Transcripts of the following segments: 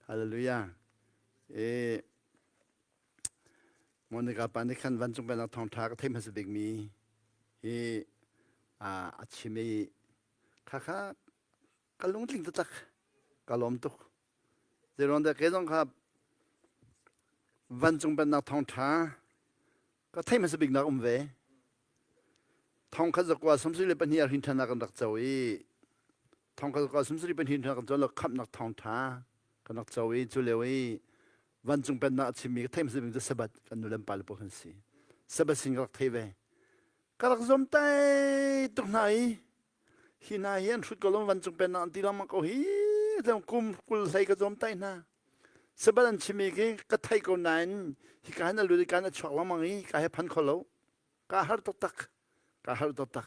Hallelujah. E Monica pa nih khan vancung pennak thawngṭha ka theih hmasa bikmi hi a chim i khakha ka lungtling taktak ka lawm tuk. Zeiruang dah kei zong kha vancung pennak thawngṭha ka theih hmasa biknak um ve. Thong khat zakua 72 ah hrinṭhannak kan rak co i thong khat zakua 72 hrinṭhannak kan co lo khamhnak thawngṭha kan rak co i cu lio i vancung pennak a chimmi ka theih hmasa bik cu Sabbath kan nu le pa le pawl kan si. Sabbath sin ka rak thei ve. Ka rak zuam tai tuk hna i hi hna hi an hrut ko lo vancung pennak an ti lengmang ko hi kum 20 hlei ka zuam tai hna. Sabbath an chimmi khi ka thei ko nain hika hin a lut i kan a chuak lengmang i ka he phan kho lo. Ka har taktak. Ka har taktak.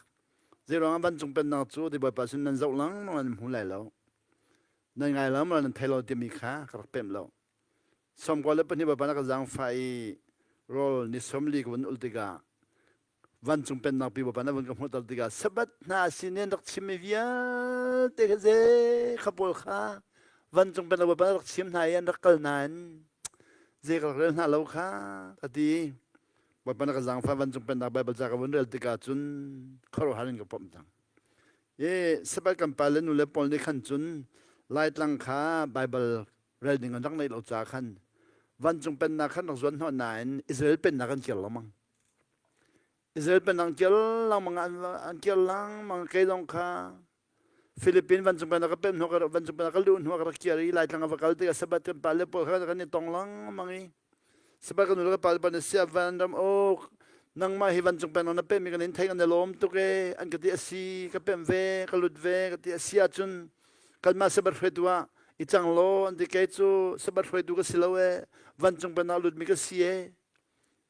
Zeiruang ah vancung pennak cu ti Bawipa sin nan zoh lengmang nan hmu lai lo. Nan ngai lo maw nan thei lo timi kha ka rak pemh lo. 92 Bawipa na ka zaangfah i rawl ni 40 ka vun ul tikah vancung pennak pi Bawipa na vun ka hmuhter tikah Sabbath hna sin in rak chimmi vialte kha ze kha pawl kha vancung pennak Bawipa na rak chim hna i an rak kal nain zei ka rak rel hna lo kha ka ti. Bawipa na ka zaangfah vancung pennak Baibal ca ka vun rel tikah cun khuaruahhar in ka pom cang. I Sabbath kan pa le nu le pawl nih khan cun Laitlang kha Baibal rel ding an rak neih lo caah khan vancung pennak khan rak zuan hnawh nain Israel pennak an kir lengmang. Israel pennak an kir lengmang an kir lengmang kei zong kha Philippine vancung pennak ka pen hnu vancung pennak ka luh hnu ka rak kir i Laitlang a va kal tikah Sabbath kan pa le pawl kha kan i tong lengmang i Sabbath kan nu le kan pa le pawl nih sia van ram ok nangmah hi vancung pennak na pemmi kan in thei kan i lawm tuk e an ka ti a si ka pem ve ka lut ve ka ti a si ahcun kanmah Sabbath hruaitu ah i cang law an ti kei cu Sabbath hruaitu ka si lo e vancung pennak lutmi ka si e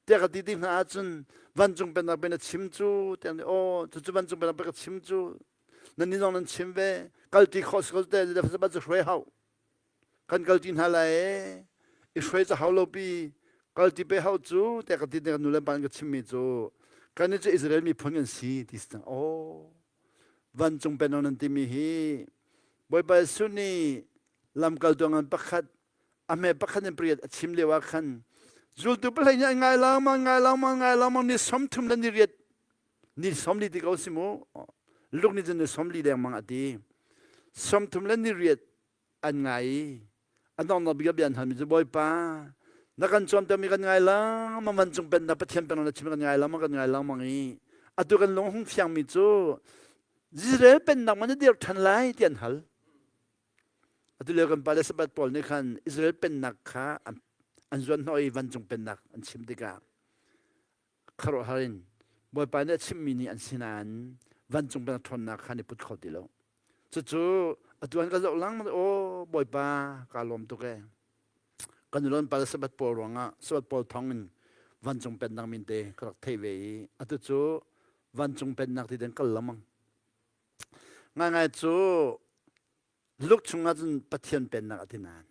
tiah ka ti ti hna ahcun vancung pennak pe na chim cu tiah aw cucu vancung pennak pe ka chim cu nan ni zong nan chim ve kal ti khawh si ko te Sabbath cu hruai hau kan kal ti hna lai e i hruai ca hau lo pi kal ti pe hau cu tiah ka ti te kan nu le pa an ka chimmi cu kan cu Israel miphun kan si ti si cang aw vancung pennak nan timi hi Bawipa Jesuh nih lamkaltu ngan pakhat a hme pakhat in pariat a chim lio ah khan zultu pahlei nih an ngai lengmang ngai lengmang ngai lengmang ni 30 le ni riat ni 40 ti ko si mu luk nih cun ni 40 lengmang a ti 30 le ni riat an ngai i a donghnak bik ah bia an halmi cu Bawipa na kan cawnpiakmi kan ngai lengmang vancung pennak Pathian pennak na chim kan ngai lengmang kan ngai lengmang i atu kan lung hung fiangmi cu Israel pennak man na dir ṭhan lai ti an hal atu lio kan pale Sabbath pawl nih khan Israel pennak kha an zuan hnawh i vancung pennak an chim tikah khuaruahhar in Bawipa nih a chimmi nih an si nain vancung pennak ṭhawnnak kha an i put kho ti lo. Cucu atu an ka zoh lengmang aw Bawipa kaa lawm tuk ee. Kan ulon pal Sabbath pawl ruangah Sabbath pawl thawng in vancung pennak min te ka rak theih ve i atu cu vancung pennak ti den kal lengmang. Ngaingai cu Luke chungah cun Pathian pennak a ti nain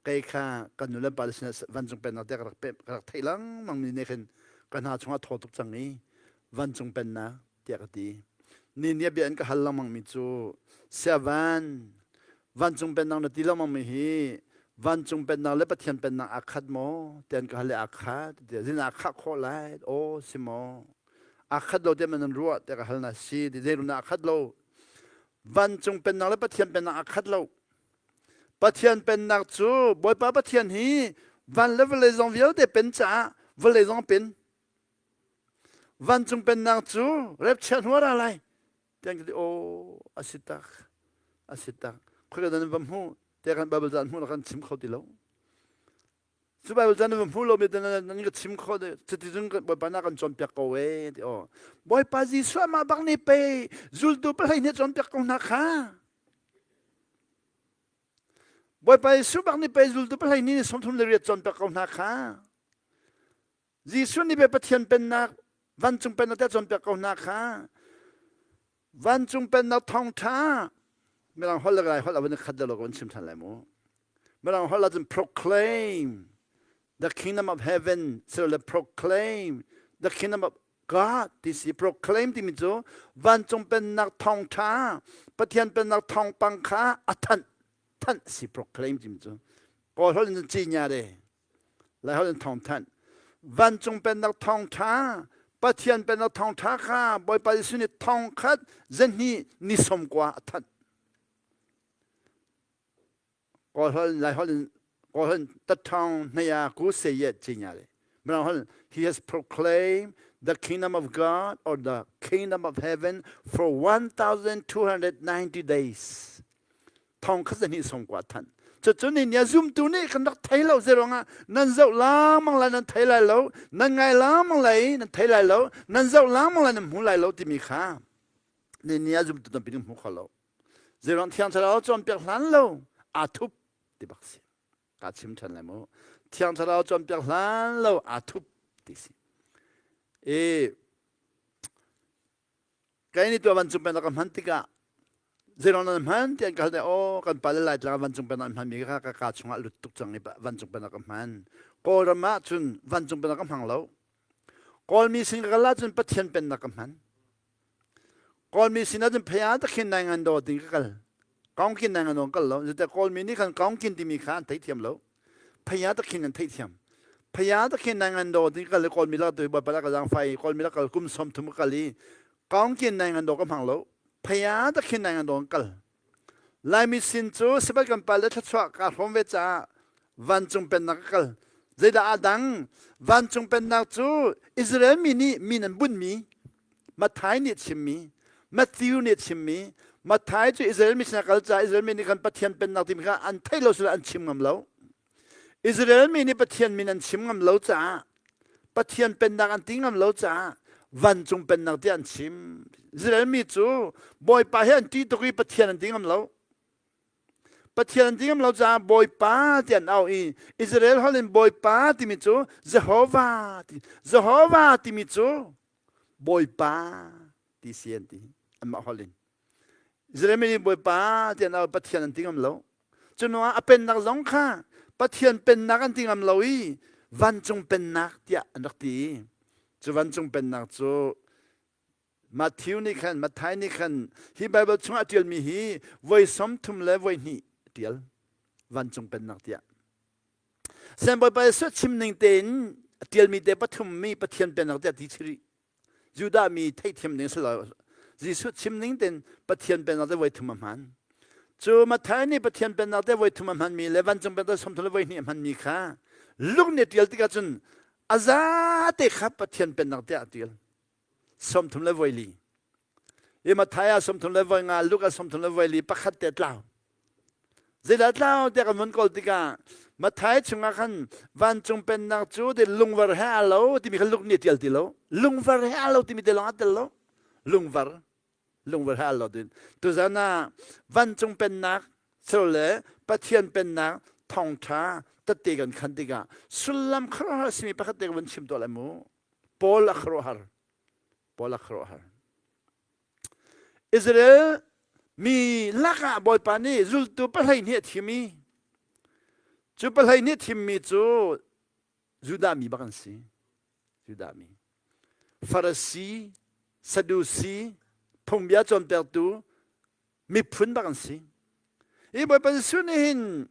kei kha kan nu le pa le sinah vancung pennak tiah ka rak ka rak theih lengmang mi nih khin ka hna chungah thaw tuk cang i vancung pennak tiah ka ti. Ni nih bia an ka hal lengmang mi cu siavan vancung pennak na ti lengmang mi hi vancung pennak le Pathian pennak aa khat maw tiah an ka hal i aa khat tiah zin aa khah khawh lai aw si maw aa khat lo tiah man nan ruah tiah ka hal na si ti zei aa khat lo Vancung pennak le Pathian pennak aa khat lo. Pathian pennak cu Bawipa Pathian hi van le vawlei zong vialte pen caah vawlei zong pen. Vancung pennak cu repchia hnu a ra lai. Tiang ka ti aw a si tak a si tak. Khoi ka dan va hmu te kan Bible caan hmu kan chim kho ti lo. Cu Bible caan na hmu lomi te nan ka chim kho de cuti cun Bawipa na kan cawnpiak ko e ti aw. Bawipa Jesuh amah bak nih pei zultu pahlei nih cawnpiak ko hna kha. Bawipa Jesuh bak nih pei zultu pahlei nih 38 cawnpiak ko hna kha. Jesuh nih pei Pathian pennak vancung pennak te cawnpiak ko hna kha. Vancung pennak thawngṭha Mirang holh le Lai holh a van i khat deuh lo ka van chim ṭhan lai mu. Mirang holh ahcun proclaim the kingdom of heaven le proclaim the kingdom of God ti si proclaim timi cu vancung pennak thawngṭha Pathian pennak thawngpang kha a thanh thanh si proclaim timi cu. Kawl holh in ci nya de. Lai holh in thawngthanh. Vancung pennak thawngṭha, Pathian pennak thawngṭha kha Bawipa Jesuh nih thongkhat zahnih ni sawmkua a thanh. Kawl holh Lai holh in Kawl holh in tathawng hnaya ku se ye ci nya le. Mirang holh he has proclaimed the kingdom of God or the kingdom of heaven for 1290 days. Thong khat zahnih sawmkua thanh. Cucu ni nia zumtu nih kan rak thei lo zei ruangah nan zoh lengmang lai nan thei lai lo, nan ngai lengmang lai nan thei lai lo, nan zoh lengmang lai nan hmu lai lo timi kha ni nia zumtu tampi nih hmu kho lo. Zei ruang thiang thlarau cawnpiak hlan lo aa thup ti bak si. Ka chim ṭhan lai mu. Thiang thlarau cawnpiak hlan lo aa thup ti si. E Kai nih tuah vancung pennak ka hman tikah zeiruang nan hman ti an ka hal aw kan pale Laitlang vancung pennak an hmanmi kha ka kaa chungah lut tuk cang i vancung pennak ka hman. Kawlram ah cun vancung pennak ka hmang lo. Kawlmi sin ka kal ahcun Pathian pennak ka hman. Kawlmi sin ahcun phei ah takhin nai ngan daw ding ka kal. Kaungkin nai ngan daw kal lo. Zate Kawlmi nih khan kaungkin timi kha an theithiam lo. Phaya takhin an theihthiam. Phaya takhin nai ngan do ti kal Kawl mi lak tu bawipa ka zaang fai Kawl mi lak kal kum som thum ka kal i kaungkin nai ngan do ka hmang lo. Phaya takhin nai ngan do kal. Laimi sin cu sibal kan pal le thluachuah ka hrawm ve caah vancung pennak ka kal. Zeidah aa dang? Vancung pennak cu Israel mi nih min an bunhmi Matthai nih chimmi, Matthew nih chimmi, Matthai cu Israel mi sinah kal caah Israel mi nih kan Pathian pennak timi kha an theih lo sila an chim ngam lo. Israel mi nih Pathian min an chim ngam lo caah Pathian pennak an ti ngam lo caah vancung pennak tiah an chim. Israel mi cu Bawipa hi an ṭih tuk i Pathian an ti ngam lo. Pathian an ti ngam lo caah Bawipa ti an auh i Israel holh in Bawipa timi cu Jehovah ti Jehovah timi cu Bawipa ti si an ti anmah holh in. Israel mi nih Bawipa ti an auh Pathian an ti ngam lo. Cu ah a pennak zong kha Pathian pennak an ti ngam lo i vancung pennak tiah an rak ti i cu vancung pennak cu Matthew nih khan Matthai nih khan hi Baibal chungah a ṭialmi hi voi 30 le voi hnih a ṭial vancung pennak tiah. Sen Bawipa Jesuh chim ning tein a ṭialmi te pathum mi Pathian pennak tiah ti chiri. Judah mi theihthiam ding si lo. Jesuh chim ning tein Pathian pennak te voi thum a hman. Cu Matthai nih Pathian pennak te voi thum a hmanmi le vancung pennak 30 le voi hnih a hmanmi kha lung nih ṭial tikah cun a zate kha Pathian pennak tiah a ṭial. 30 le voi li i Matthai ah 30 le voi nga Luke ah 30 le voi li pakhat te tlau zeidah tlau tiah kan vun kawl tikah Matthai chungah khan vancung pennak cu ti lungvar he aa lo timi kha Luke nih a tial ti lo lungvar he aa lo timi te lawng a tel lo lungvar lungvar he aa lo tin tuzan ah vancung pennak le Pathian pennak thawngtha tette kan khan tikah sullam khuaruahhar a simi pakhat te ka vun chim tuah lai mu Paul a khuaruahhar. Paul a khuaruahhar. Israel mi lakah Bawipa nih zultu pahlei hnih a thim i cu pahlei hnih thimmi cu Judah mi bak an si. Judah mi. Farasi, Sadusi, phungbia cawnpiaktu, miphun bak an si. Hi Bawipa Jesuh nih hin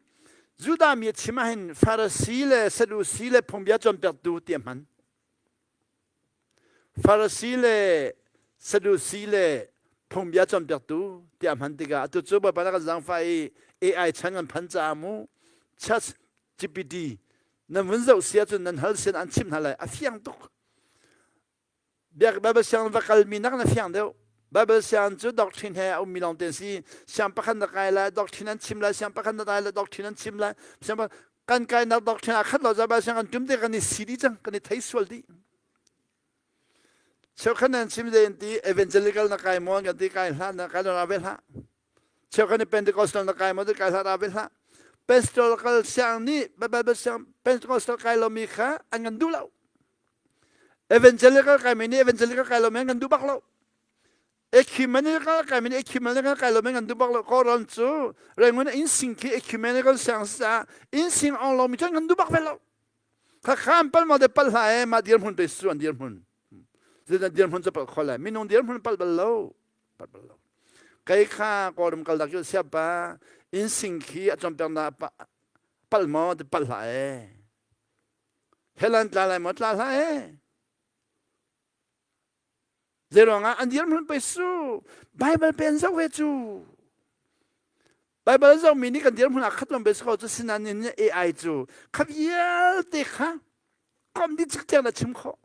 Judah mi a chim ah hin Farasi le Sadusi le phungbia cawnpiaktu ti a hman. Farasi le Sadusi le phungbia cawnpiaktu tiah a hman tikah atu cu Bawipa na kan zaangfah i AI chan kan phan caah mu Chat GPT nan vun zoh si ahcun nan hal sian an chimh hna lai a fiang tuk Biak Bible sianginn va kalmi nak na fiang deuh. Bible sianginn cu doctrine he a ummi lawng te an si. Siang pakhat na kai lai, doctrine an chim lai, siang pakhat na kai lai, doctrine an chim lai. Siang kan kainak doctrine a khat lo ca Bible siang kan tum te kan i si dih cang, kan i thei sual dih. Cheukhat nan chim de ti evangelical na kai maw kan ti kai hlah na kai ra ve hlah. Cheukhat ni Pentecostal na kai maw ti kai hlah ra ve hlah. Pentecostal siang nih Bible siang Pentecostal kai lomi kha an kan duh lo. Evangelical kai mi nih evangelical kai lo men kan duh bak lo. Ecumenical kai mi nih ecumenical kai lo men kan duh bak lo. Koran cu Rangoon in sing khi ecumenical siang sa in sing ong lo mi cun kan duh bak ve lo. Kha khan pal ma de pal hla e ma dirhmun pe su an dirhmun. Zeidah dirhmun cu pal kho lai. Minung dirhmun pal bal lo. Pal bal lo. Kai kha kawlram kal dak cu siapa in sing khi a cawnpiak na. Pal maw ti pal hlah ee. Hell an tla lai maw tla hlah ee. Zeiruangah an dirhmun pei su Bible pe an zoh ve cu. Bible zoh mi nih kan dirhmun ah khat lawng be ko cu sinain nih AI cu kha vialte kha kom dih cikcek na chim khawh.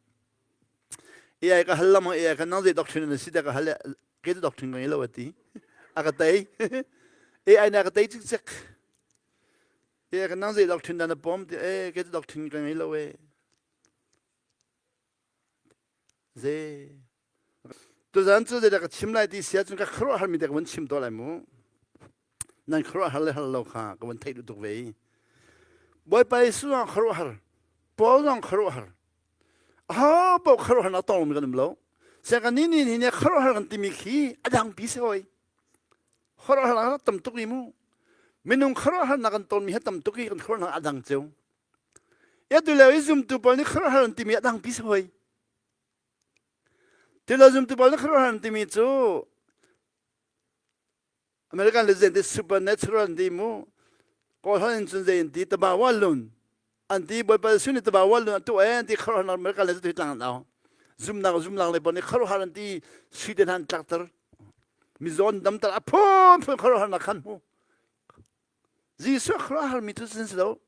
AI ka hal lam AI ka nang zei doctrine na si te ka hal ke tu doctrine ka ngei lo ati. A ka tei. AI na ka tei cikcek. AI ka nang zei doctrine dah na pom ti eh ke tu doctrine ka ngei lo e. Ze. Tuzan cu zeidah ka chim lai ti si ahcun ka khuaruahharmi te ka vun chim tuah lai mu. Nan khuaruahhar le har lo kha ka vun theih duh tuk ve i. Bawipa Jesuh zong khuaruahhar, Paul zong khuaruahhar. Aho paoh khuaruahharnak tong lomi kan um lo. Siang kan ni ni ni khuaruahhar kan timi khi a dangpi si hoi. Khuaruahharnak tam tuk i mu. Minung khuaruahharnak kan tonmi hi tam tuk i kan khuaruahnak a dang cio. Atu lio i zumtu pawl nih khuaruahhar an timi a dangpi si hoi. Tilo zumtu pawl nih khuaruahhar an timi cu American legend ti supernatural an ti mu. Kawl holh in cun zei an ti tabawa lun an ti Bawipa Jesuh nih tabawa lun a tuah e an ti khuaruahhar American legend tu tlang an au. Zumnak zumnak le pawl nih khuaruahhar an ti sui te hna an tlakter. Mizaw an damter a phunphun khuaruahharnak khan hmu. Jesuh khuaruahharmi cu sin si lo.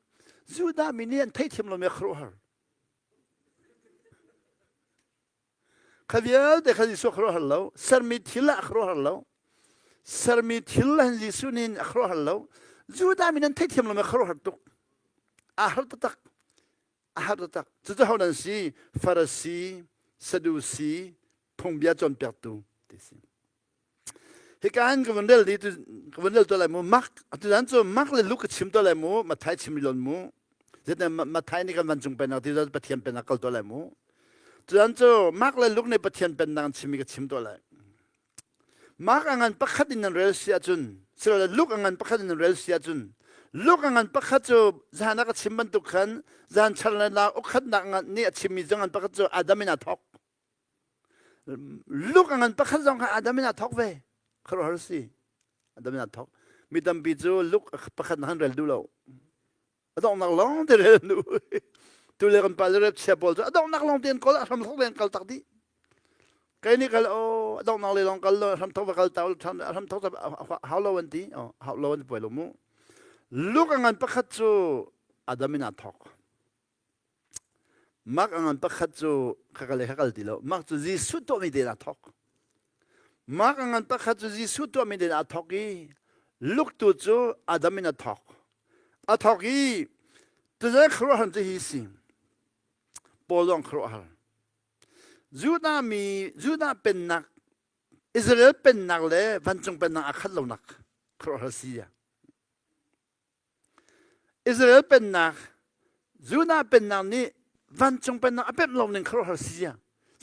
Judah mi nih an theithiam lomi a khuaruahhar. Kha vialte kha Jesuh khuaruahhar lo. Sermi thil ah a khuaruahhar lo. Sermi thil ah Jesuh nih a khuaruahhar lo. Judah mi nan theithiam lomi a khuaruahhar tuk. Aa har taktak. A har taktak. Cucu ho nan si? Farasi, Sadusi, phungbia cawnpiaktu ti si. Hika hin ka vun rel di ka vun rel to lai mu Mark atu zan cu Mark le Luke ka chim to lai mu Matthai chim lon mu zetin Matthai nih kan vancung pennak ti zan Pathian pennak kal to lai mu tuzan cu Mark le Luke nih Pathian pennak an chimmi ka chim to lai Mark a ngan pakhat in nan rel si ahcun silole Luke a ngan pakhat in nan rel si ahcun Luke a ngan pakhat cu zan ah ka chim bantuk khan zan char le la ukhatnak ngan nih a chimmi cu ngan pakhat cu Adam in aa thawk Luk a ngan pakhat zong kha Adam in aa thawk ve. Khuaruahhar si. Adam in aa thawk. Mi tampi cu luk pakhat na han rel duh lo. A donghnak lawng te rel duh. Tu le kan pa le rep chia pawl cu a donghnak lawng te an kawl a hram thawk le an kal tak dih. Kai nih kal o a donghnak le lawng kal lo a hram thawk va kal ta a hram thawk hau lo an ti. Hau lo an puai lo mu. Luk a ngan pakhat cu Adam in aa thawk. Mark a ngan pakhat cu ka kal le ka kal ti lo. Mark cu Jesuh tuahmi te in aa thawk. Mark a ngan pakhat cu Jesuh tuahmi te in aa thawk i Luke tu cu Adam in a thawk. A thawk i tuzan khuaruahhar cu hi si. Paul zong khuaruahhar. Judah mi Judah pennak Israel pennak le vancung pennak aa khat lonak khuaruahhar si ya. Israel pennak, Judah pennak nih vancung pennak a pemh lo ning khuaruahhar si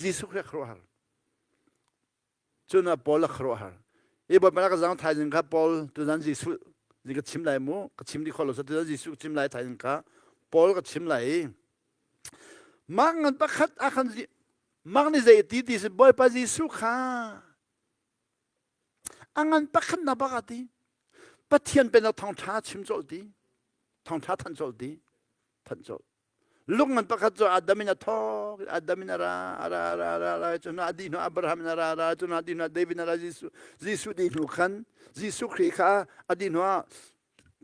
Jesuh Khrih khuaruahhar. Cun ah Paul a khuaruahhar. I Bawipa ka zang thaizing kha Paul tuzan Jesuh nih ka chim lai mu ka chim dih kho lo so tuzan Jesuh ka chim lai thaizing kha Paul ka chim lai i Mark ngan pakhat ah khan Mark nih zei ti ti si Bawipa Jesuh kha A ngan pakhat na bak a ti. Pathian pennak thawngṭha chim colh ti. Thawngṭha thanh colh ti. Thanh colh. Luk ngan pakhat cu Adam in a thawk, Adam in a ra, a ra, ra, ra, ra, cu hna a dih hnu Abraham in a ra, ra, cu hna dih hnu David in a ra, Jesuh, Jesuh dih hnu khan, Jesuh Khrih kha a dih hnu ah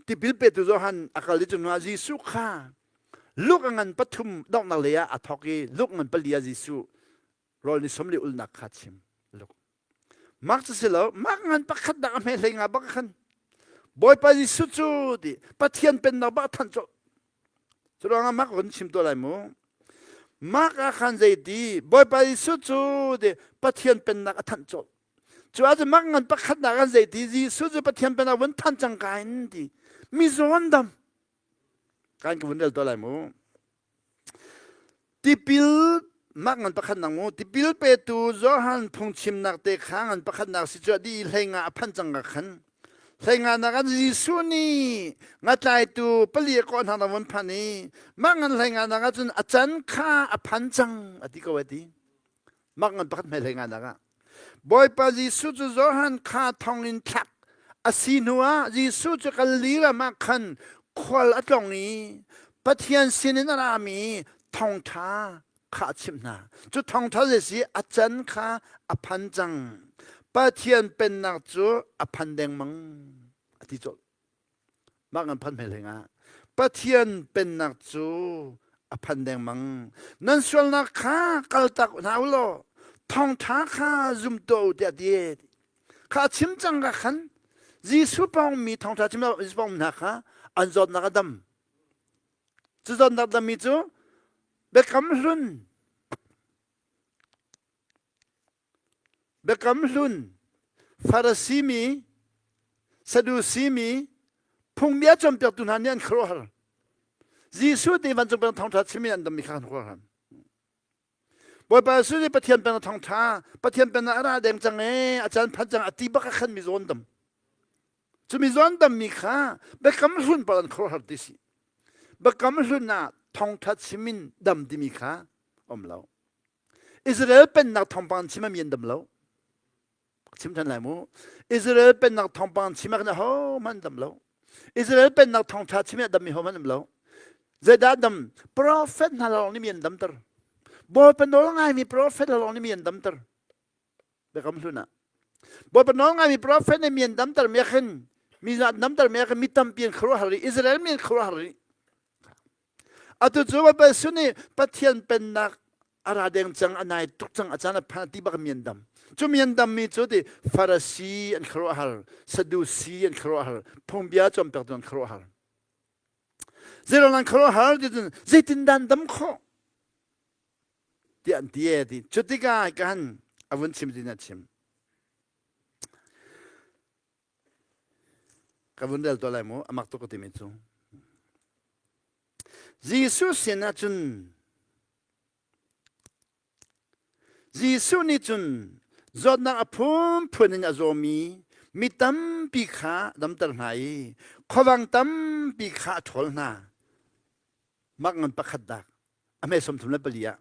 tipil petu Johan a kal i cu hnu ah Jesuh kha luk a ngan pathum donghnak lei ah a thawk i luk ngan pali ah Jesuh rawl ni som le ulnak kha chim. Luk. Mark cu si lo, Mark ngan pakhat dak a hme hlei nga bak khan Bawipa Jesuh cu ti Pathian pennak bak than colh. Cu ruangah Mark vun chim tuah lai mu. Mark ah khan zei ti Bawipa Jesuh cu ti Pathian pennak a thanh colh. Cu ahcun Mark ngan pakhat nak an zei ti Jesuh cu Pathian pennak vun than cang ka in ti mi zawn dam. Kan ka vun rel tuah lai mu. Tipil mah ngan pakhatnak mu tipil petu Johan phungchimnak te kha ngan pakhatnak si cu a dih i hleinga a phanh cang ka khan hleinga nak ah Jesuh nih ngatlaitu pali a kawh hna na vun phan i mah ngan hleinga nak ah cun a can kha a phan cang a ti ko a ti mah ngan pakhat hmai hleinga nak ah Bawipa Jesuh cu Johan kha thong in thlak a si hnu ah Jesuh cu Galilee ram ah khan Khual a tlong i Pathian sinin a rami thawngṭha kha a chimh hna. Cu thawngṭha zei si a can kha a phan cang. Pathian pennak cu a phan dengmang a ti colh. Mah ngan phan hmel ah Pathian pennak cu a phan dengmang. Nan sualnak kha kaltak hna u law thawngṭha kha zum tuah u tiah a ti. Kha a chim cang ka khan Jesuh pawngmi thawngṭha chim Jesuh pawngmi hna kha an zawtnak a dam. Cu zawtnak dammi cu biakam hlun biakam hlun Farasi mi Sadusi mi phungbia cawnpiaktu hna nih an khuaruahhar. Jesuh te vancung peng thawngṭha chim in an dammi kha an khuaruahhar. Bawipa Jesuh nih Pathian pennak thawngṭha Pathian pennak a ra deng cang ee a caan phan cang a ti bak a khan mi zawn dam cu mi zawn dam mi kha biakam hlun pawl an khuaruahhar ti si biakam hlun ah thawngṭha chim in dam timi kha um lo Israel pennak thawngpang chim ah mi an dam lo chim ṭhan lai mu Israel pennak thawngpang chim ah khan ahohmanh dam lo Israel pennak thawngṭha chim ah dammi hohmanh um lo zeidah dam prophet hna lawng nih mi an damter Bawipa nawl ngaimi prophet lawng nih mi an damter biakam hlun ah Bawipa nawl ngaimi prophet nih mi an damter mi khin mi an damter mi khin mi tampi an khuaruahhar i Israel mi an khuaruahhar i Atu cu Bawipa Jesuh nih Pathian pennak a ra deng cang, a nai tuk cang, a caan a phan ti bak mi an dam. Cu mi an dammi cu ti Farasi an khuaruahhar, Sadusi an khuaruahhar, phungbia cawnpiaktu an khuaruahhar. Zeiruang an khuaruahhar ti cun zeitindah an dam khawh tiah an ti e ti. Cu tikah kan a vun chim tin a chim. Ka vun rel tuah lai mu, a mak tuk ka timi cu. Jesuh sin ah cun Jesuh nih cun zawtnak a phunphun in a zawmi mi tampi kha damter hna i khuavang tampi kha a ṭhawl hna. Mak ngan pakhat dak a hme 34 ah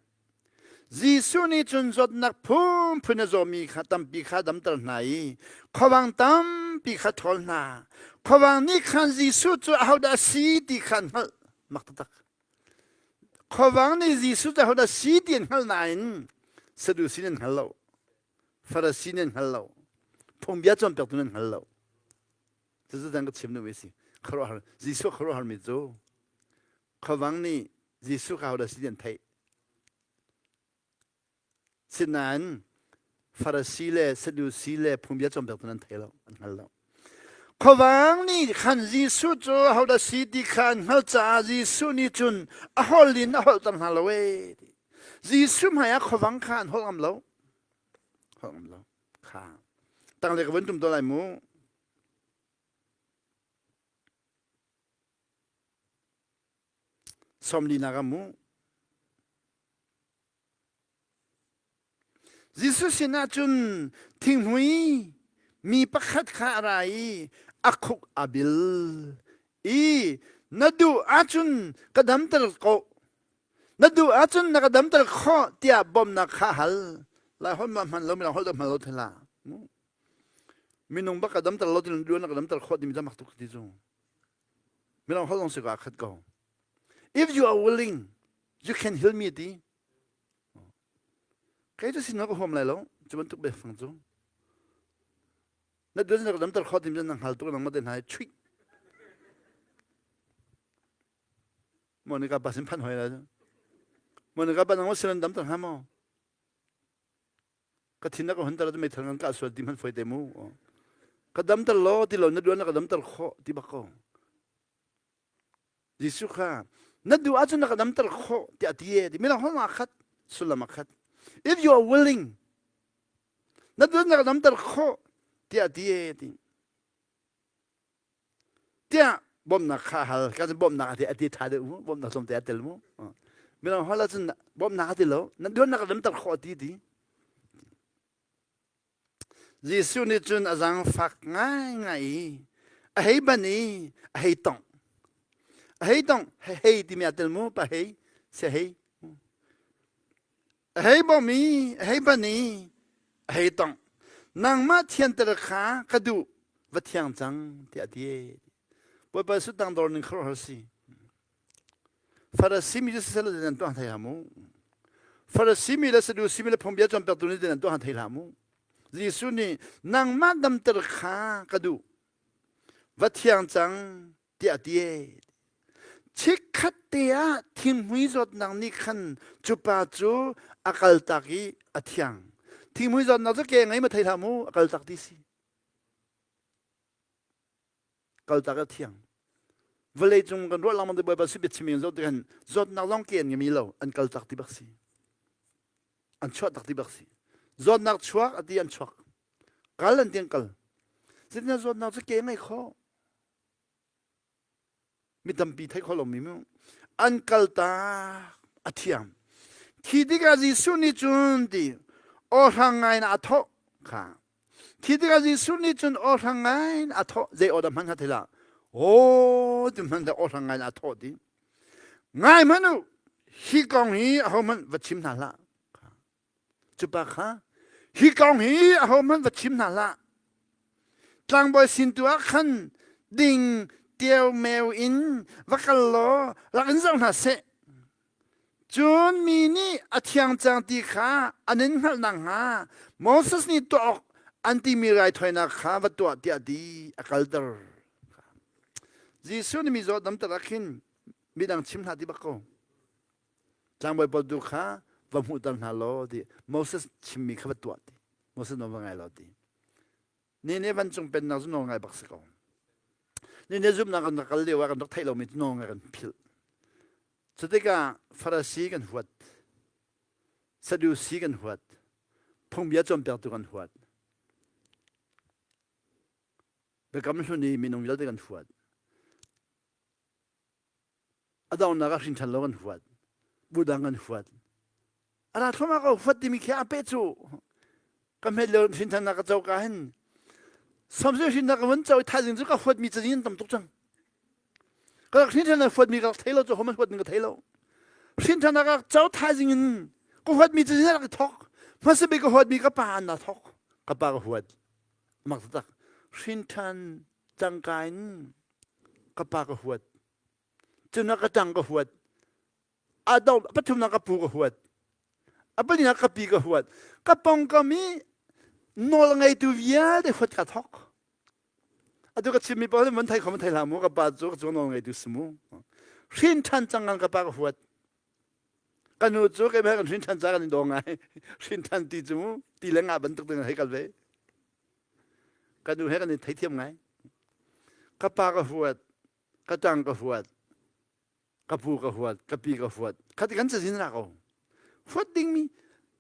Jesuh nih cun zawtnak phunphun a zawmi kha tampi kha damter hna i khuavang tampi kha ṭhawl hna. Khuavang nih khan Jesuh cu ahodah a si ti kha an hngalh. Mak taktak. Khuavang nih Jesuh cu ahodah a si ti an hngalh nain Sadusi nih an hngal lo. Farasi nih an hngal lo. Phungbia cawnpiaktu nih an hngal lo. Cucu dang ka chim duhmi a si. Khuaruahhar Jesuh khuaruahharmi cu khuavang nih Jesuh kha hodah si an theih. Sinain Farasi le Sadusi le phungbia cawnpiaktu an thei lo, an hngal lo. Khuavang nih khan Jesuh cu hodah si ti kha an hngalh caah Jesuh nih cun a holh in a holhter hna lo ee. Jesuh hmaiah khuavang kha an holh ngam lo. Holh ngam lo. Kha. Tanglei ka vun tum to lai mu. Sawmlinak ah mu. Jesuh sinah cun thinghmui mi pakhat kha a ra i a khuk a bil i na duh ahcun ka damter ko na duh ahcun na ka damter khawh tiah bawmhnak kha hal lai holh ma hman lo mi holh hman lo thela minung bak ka damter lo tin duan na ka damter khawh timi mak tuk ti cu Mirang holh zong si ka khat ko. If you are willing, you can heal me ti. Kei cu sin ka huam lai lo. Cu bantuk biafang cu. Na duan na ka damter kho tim na hngal tuk nang ma te hna chuih. Monica pa sin phan hoi la. Monica pa nang ma sin damter ha mo. Ka thin na ka hunter cu meithal ngan ka sual ti hman foi te mu ka damter law ti lo na duan na ka damter khawh ti bak ko Jesuh kha na duh ahcun na ka damter khawh tiah ti e ti midang hong ah khat sullam ah khat if you are willing na duan na ka damter khawh tiah ti e ti tiah bawmhnak kha hal ka cun bawmhnak a ti a ti ṭha deuh mu bawmhnak tlawmte a tel mu midang hal ahcun bawmhnak a ti lo na duannak lamter khawh ti ti Jesuh nih cun a zaangfak ngaingai i a hei ban i a hei tongh a hei tongh hei timi a tel mu pa hei se hei a hei bawm i a hei ban i a hei tongh nangmah thianter kha ka duh va thiang cang tiah a ti. Bawipa Jesuh tangdor ning khuaruahhar si. Farasi mi cu siseh nan tuah thei hlah mu. Farasi mi le Sadusi mi le phungbia cawnpiaktu nih nan tuah thei hlah mu. Jesuh nih nangmah damter kha ka duh. Va thiang cang tiah a ti. Chikkhat te ah thinghmui zawtnak nih khan cu pa cu a kaltak i a thiang. Thinghmui zawtnak cu ke ngei ma thei hlah mu, a kaltak ti si. Kaltak a thiang. Vawlei cung kan ruah lengmang te Bawipa si biachim in zoh tikhan zawtnak zong ke an ngei lo, an kaltak ti bak si. An chuah tak ti bak si. Zawtnak chuak a ti an chuak. Kal an ti an kal. Zeitindah zawtnak cu ke ngei khawh? Mi tampi theih kho lomi mu an kaltak a thiam khi tikah Jesuh nih cun ti aw hrang ngai in a thawh kha khi tikah Jesuh nih cun aw hrang ngai in a thawh zei aw dah hman kha thei lah aw ti hman aw hrang ngai in a thawh ti ngai hmanh u hi kong hi ahohmanh va chim hna hlah Cu pa kha hi kong hi ahohmanh va chim hna hlah. Tlangbawi sin tu ah khan ding tiaumeu in va kal law rak in zoh hna seh. Cun mi nih a thiang cang ti kha an in hngalh nakhnga Moses nih tuah awk an timi raithawinak kha va tuah tiah ti a kalter. Jesuh nih mizaw damter ah khin midang chim hlah ti bak ko. Tlangbawi pawl tu kha va hmuhter hna law ti Moses chimmi kha va tuah ti Moses nawl va ngai law ti ni ne vancung pennak cu nawl ngai bak si ko ni ne zumhnak kan rak kal lio ah kan rak theih lomi cu nawl ngai kan philh cu tikah Farasi kan huat Sadusi kan huat phungbia cawnpiaktu kan huat biakam hlun i minung vialte kan huat A donghnak ah hrinṭhan lo kan huat. Budang kan huat. A ra thluahmah ko huat timi khi a peh cu. Ka hmet lio hrinṭhannak ka co ka hin samsung hrinnak ka vun co i thaizing cu ka huatmi cazin an tam tuk cang. Ka rak hrinṭhan huatmi ka rak thei lo cu homan huat ning ka thei lo. Hrinṭhannak ka co thaizing in ka huatmi cazin a rak i thok. Hmasa bik ka huatmi ka pa an na thok. Ka pa ka huat. Mak taktak. Hrinṭhan cangka in ka pa ka huat. Cun ka ṭang ka huat. A do pathumnak ka pu ka huat. A palinak ka pi ka huat. Ka pongkam i nawl ngeitu vialte huat ka thok. Atu ka chimmi paoh van thei kho man thei hlah mu ka pa cu ka cu nawl ngeitu si mu. Hrin ṭhan cang ka pa ka huat. Ka nu cu keimah kan hrin ṭhan ca kan i daw ngai. Hrin ṭhan ti cu mu ti le nga bantuk ding hei kal ve. Ka nu he kan i theithiam ngai. Ka pa ka huat. Ka ṭang ka huat. Ka pu ka huat. Ka pi ka huat. Khati kan cazin ra ko. Huat dingmi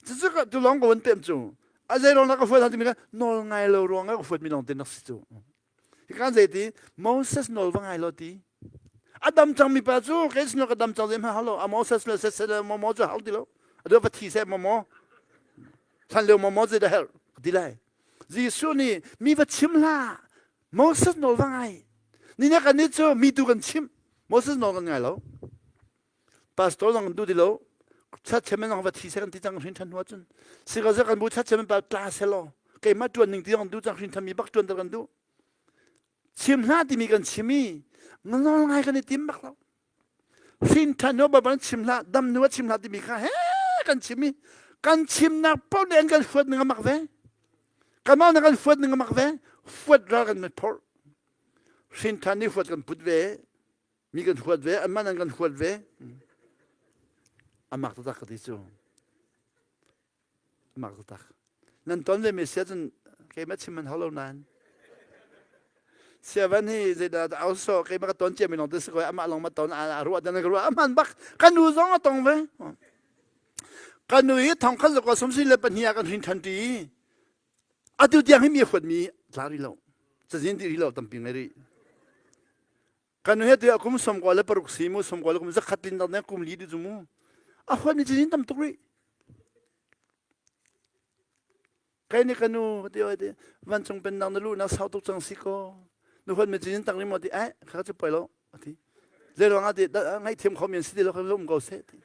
cucu ka tu lawng ka van pem cu. A zei ruang dah ka huat timi ka nawl ngai lo ruang ah ka huatmi lawng te nak si cu. Hi kan zei ti Moses nawl va ngai lo ti. A dam cangmi pa cu kei sin ka dam cang zei hmanh hau lo. A Moses le sese le momo cu hau ti lo. A va thi seh momo. Hlan lio momo zei dah herh ka ti lai. Jesuh nih mi va chim hlah. Moses nawl va ngai. Ni na kan nih cu mi tu kan chimh. Moses nawl kan ngai lo. Pastor zong kan duh ti lo. Chat chairman zong va thi seh kan ti cang hrin than hnu ahcun. Sikazak kan bu chat chairman pa tla seh law. Keimah tuan ning ti zong duh cang hrin than mi bak tuan ter kan duh. Chim hlah timi kan chim i nawl ngai kan i tim bak lo. Hrin than hnu bak chim hlah dam hnu chim hlah timi kha he kan chim i kan chimnak paoh nih an kan huat ning a mak ve. Kanmah nih kan huat ning a mak ve. Huat ral kan mit phorh. Hrin than nih huat kan put ve. Mi kan huat ve, anmah nan kan huat ve. A mak taktak ka ti cu. A mak taktak. Nan ton ve mi sia cun keimah chim man hau lo nain. Siavan hi zeidah au so keimah ka ton cia mi lawng te si ko amah lawng ma ton a ruah dan ka ruah a hman bak ka nu zong a tong ve. Ka nu hi thong khat zakwa sum si le pahnih ah kan hrin than ti. Atu tiang hi mi huat mi tla ri lo. Cazin ti ri lo tampi ngai ri. Kan nu he tu kum som kwa le paruk si mu som kwa le kum zakhat lin dang kum li du mu. A huat mi cazin tam tuk rih. Kai ni kanu ti oi ti vancung pennak na lu na sau tuk cang si ko. Nu huat mi cazin tang ri mo ti ai kha chu poi lo ati. Zei ruang ah ti ngaihthiam kho mi an si ti lo kha um ko seh ti.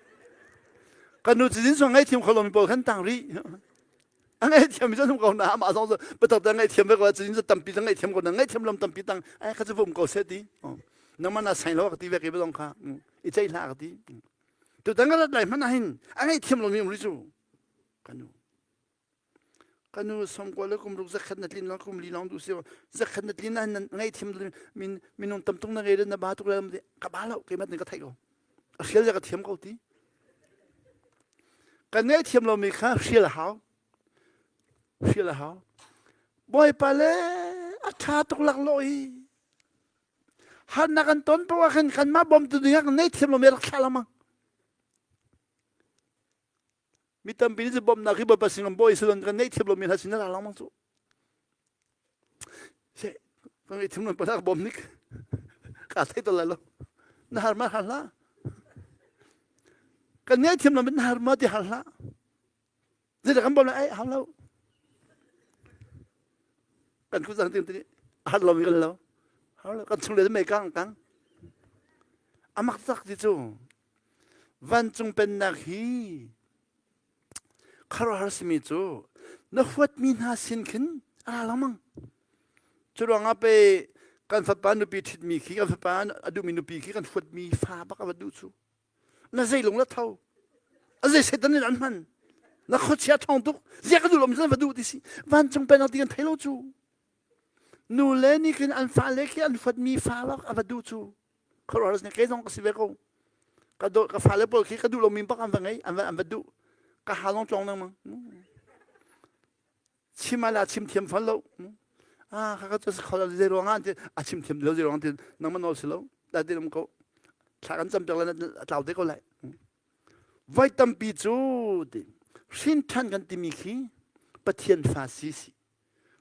Kan nu cazin song ngaihthiam kho lo mi pawl khan tang rih. A ngaihthiam mi cu um ko na amah zong cu biatak te ngaihthiam ve ko cazin cu tampi cu ngaihthiam ko na ngaihthiam lam tampi tang ai kha cu um ko seh ti. Nangmah na sain lo ka ti ve ke belong kha. I ceih hlah ka ti. Tu tang ka rat lai hmanh ah hin a ngaihthiam lomi um rih cu. Ka nu. Ka nu sawmkua le kum ruk zakhat na tlin long kum li long du si zakhat na tlin ah na ngaihthiam min minung tam tuk na ngei na ba tuk le ka ba lo keimah nih ka theih ko. A hrial ka thiam ko ti. Kan ngaihthiam lomi kha hrial a hau. Hrial a hau. Bawipa le a ṭha tuk laklawh hi. Harnak kan ton paoh ah khan kanmah bawmtu ding ah kan ngaihthiam lomi rak thlah lengmang. Mi tampi nih cu bawmhnak hi Bawipa sin kan bawi si kan ngaihthiam lomi hna sin a ra lengmang cu. Se kan ngaihthiam lomi pa bawm nik ka thei to lai lo. Na har ma har hlah. Kan ngaihthiam lomi na har ma ti har hlah. Zeidah kan bawm lai ai hau lo. Kan ku zang ting har lomi kan lo. Har lo kan chung le mei kang kang. Amak tak ti cu Vancung pennak hi khuaruahhar simi cu na huatmi hna sin khin a ra lengmang. Cu ruangah pei kan fapa nupi ṭhitmi khi kan fapa a duhmi nupi khi kan huatmi fa bak a va duh cu. Na zei lung la tho. A zei Satan nih an hman. Na khuachia ṭhawng tuk. Zia ka duh lo mi va duh ti si. Vancung pennak ti kan thei lo cu. Nu le nih khin an fale khi an huatmi fa bak a va duh cu. Khuaruahhar nih kei zong ka si ve ko. Ka do ka fale pawl khi ka duh lomi bak an va ngei, an va an va duh. Ka ha lawng tlong lengmang. Chim ala chim thiam fal lo. Ah ka ka cu kho lo zei ruang ah a chim thiam lo zei ruang ti nangmah nawl si lo. Da ti um ko. Thla kan cam piak le a tlau te ko lai. Voi tampi cu ti hrin ṭhan kan timi khi Pathian fa si si.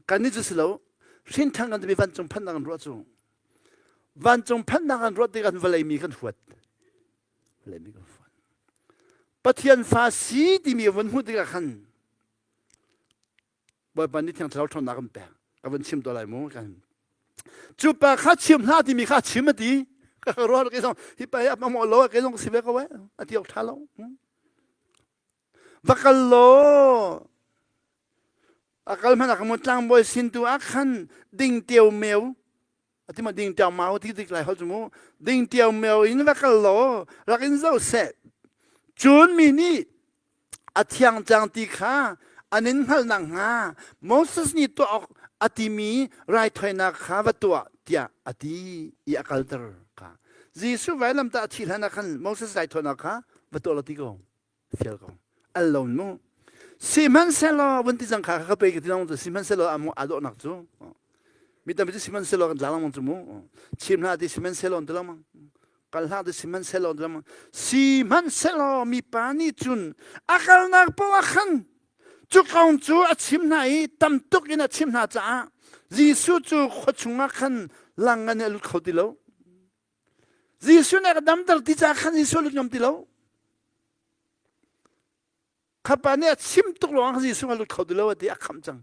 Kannih cu si lo hrinṭhan kan timi vancung phanhnak an ruah cu vancung phanhnak an ruah tikah vawlei mi kan huat vawlei mi kan huat Pathian fa si timi vun hmuh tikah khan Bawipa nih Thiang Thlarau ṭhawnnak kan pek ka vun chim tuah lai mu kan cu pa kha chim hlah timi kha chim a ti ka ruah ke zong hi pa hi a hmang lo ke zong si ve ko eh a ti awk ṭha lo Va kal law a kal hmanh ah ka tlangbawi sin tu ah khan ding teo meu ati ma ding teo mau ti tik lai hol cu mu ding teo meu in va kal law rak in zo seh cun mi nih a thiang cang ti kha an in hngalh nak hnga Moses nih tuah awk a timi raithawinak kha va tuah tiah a ti i a kalter kha Jesuh vailamtah a thih hlan ah khan Moses raithawinak kha va tuah law ti ko fial ko al lo mu sihmanhsehlaw vun ti cang kha ka pe ka ti long cu sihmanhsehlaw amu aa dawhnak cu mi tampi cu sihmanhsehlaw kan tla lengmang cu mu chim hlah ti sihmanhsehlaw an ti lengmang kal hlah ti sihmanhsehlaw an ti lengmang sihmanhsehlaw mipa nih cun a kalnak paoh ah khan cu kong cu a chim hna i tam tuk in a chim hna caah Jesuh cu khua chungah khan lang an i a lut kho ti lo Jesuh nih a ka damter ti caah khan Jesuh lut ngam ti lo. Khapa nih a chim tuk ruang Jesuh a lut kho ti lo a ti a khamh cang.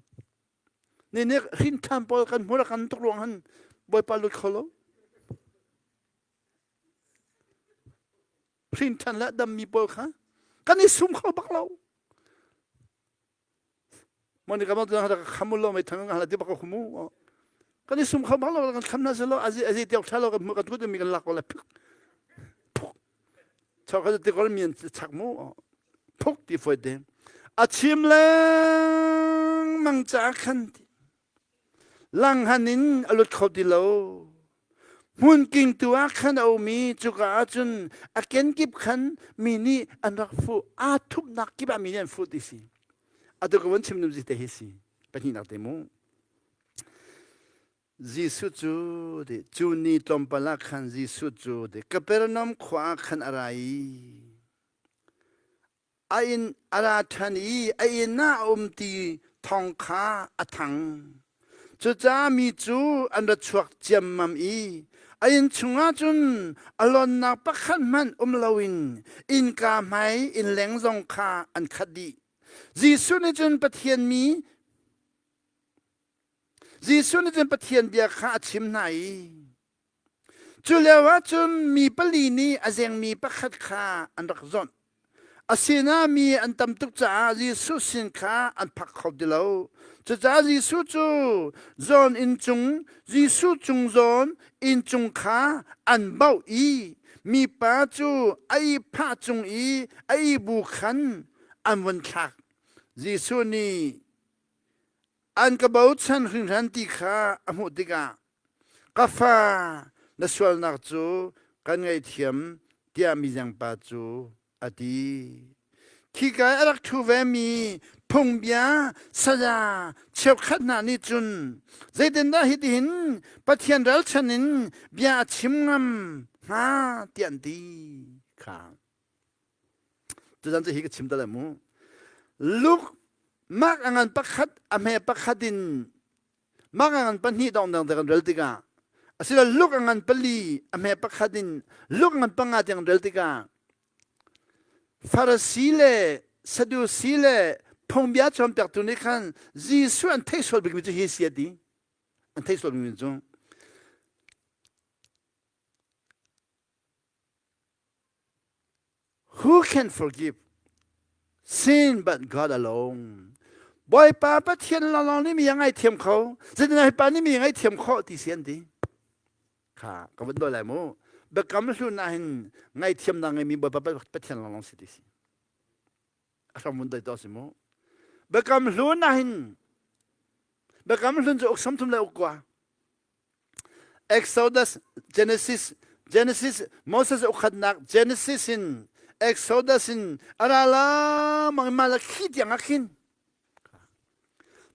Ni nih hrin ṭhan pawl kan hmur a kan tuk ruang han Bawipa lut kho lo. Hrin ṭhan le dammi pawl kha kan i sum kho bak lo. Moni ka bang ka kham lo mai thang hala ti bak khumu kan i sum kho bak lo kan kham na se lo azi azi tiok tha lo kan kan kut mi kan lak ko la phuk phuk chok ka ti ko mi chak mu phuk ti foi te a chim leng mang cha khan ti Langhan in a lut kho ti lo. Hmunking tu ah khan a um i cuka ah cun a kenkip khan mi nih an rak fuh. Aa thupnak kip ah mi nih an fuh ti si. Atu ka vun chim zi te hi si. Pahnihnak te mu. Jesuh cu ti cu ni tlawmpal ah khan Jesuh cu ti Kapernaum khua ah khan a ra i A inn a ra ṭhan i a inn ah a um ti thawng kha a thang. Cucaah mi cu an ra chuak ciammam i a inn chungah cun a lonnak pakhat hmanh um loin innka hmai innleng zong kha an khat dih. Jesuh nih cun Pathian mi Jesuh nih cun Pathian bia kha a chim hna i Cu lioah cun mi pali nih a zengmi pakhat kha an rak zawnh. A sinah mi an tam tuk caah Jesuh sin kha an phak kho ti lo. Cucaah Jesuh cu zawn inn cung, Jesuh cung zawn inn cung kha an bauh i mipa cu a ihphah cung i a ihbu khan an vun thlak. Jesuh nih an ka bochan hringhran ti kha a hmuh tikah ka fa na sualnak cu kan ngaihthiam tiah mizengpa cu a ti. Khika i a rak ṭhu vemi phungbia saya cheukhat hna nih cun zeitindah hitihin Pathian ralchan in bia a chim ngam hnga tiah an ti kha. Tuzan cu hi ka chim ta lai mu. Luke Mark a ngan pakhat a hme pakhat in Mark a ngan pahnih dong dang kan rel tikah asilo Luke a ngan pali a hme pakhat in Luke a ngan panga tiang rel tikah Farasi le Sadusi le phungbia cawnpiaktu nih khan Jesuh an theih sual bikmi cu hi si a ti. An theih sual bikmi cu Who can forgive sin but God alone? Bawipa Pathian lawnglawng nih mi a ngaithiam kho. Zeitindah hi pa nih mi a ngaithiam khawh ti si an ti. Kha ka vun dawi lai mu. Biakam hlun ah hin ngaithiamnak ngeimi Bawipa Pathian lawnglawng si ti si. A hram vun dawi to si mu. Biakam hlun ah hin Biakam hlun cu uk samthum le uk kua. Exodus, Genesis, Genesis, Moses ukhatnak Genesis in Exodus in a ra la mang Malakhi tiang ah khin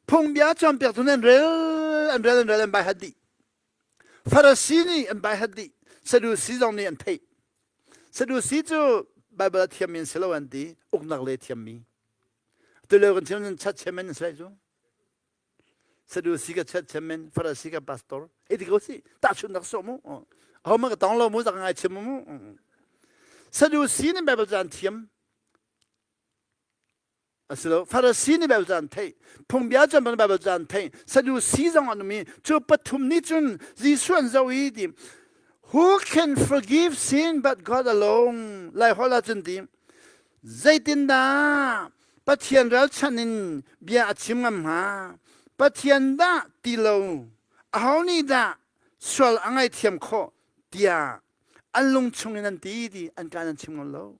phungbia cawnpiaktu an rel an rel an rel an bai hat dih Farasi nih an bai hat dih Sadusi zong nih an theih Sadusi cu Bible a thiammi an si lo an ti uknak le thiammi tulio kan chim chat chairman an si lai cu Sadusi ka church chairman, Farasi ka pastor. Hei ti ko si. Tahchunhnak sawh mu. Aho man ka tong lo mu, zak ngai chim mu. Sadusi nih Bible ca an thiam. Asilo, Farasi nih Bible ca an theih. Phungbia cun Bible ca an theih. Sadusi zong an um i cu pathum nih cun Jesuh an zoh i ti Who can forgive sin but God alone? Lai holh ah cun ti Zeitindah Pathian ralchanh in bia a chim ngam hnga? Pathian dah ti lo, aho nih dah sual a ngaihthiam khawh tiah an lung chungin an ti ti an kaan an chim ngam lo.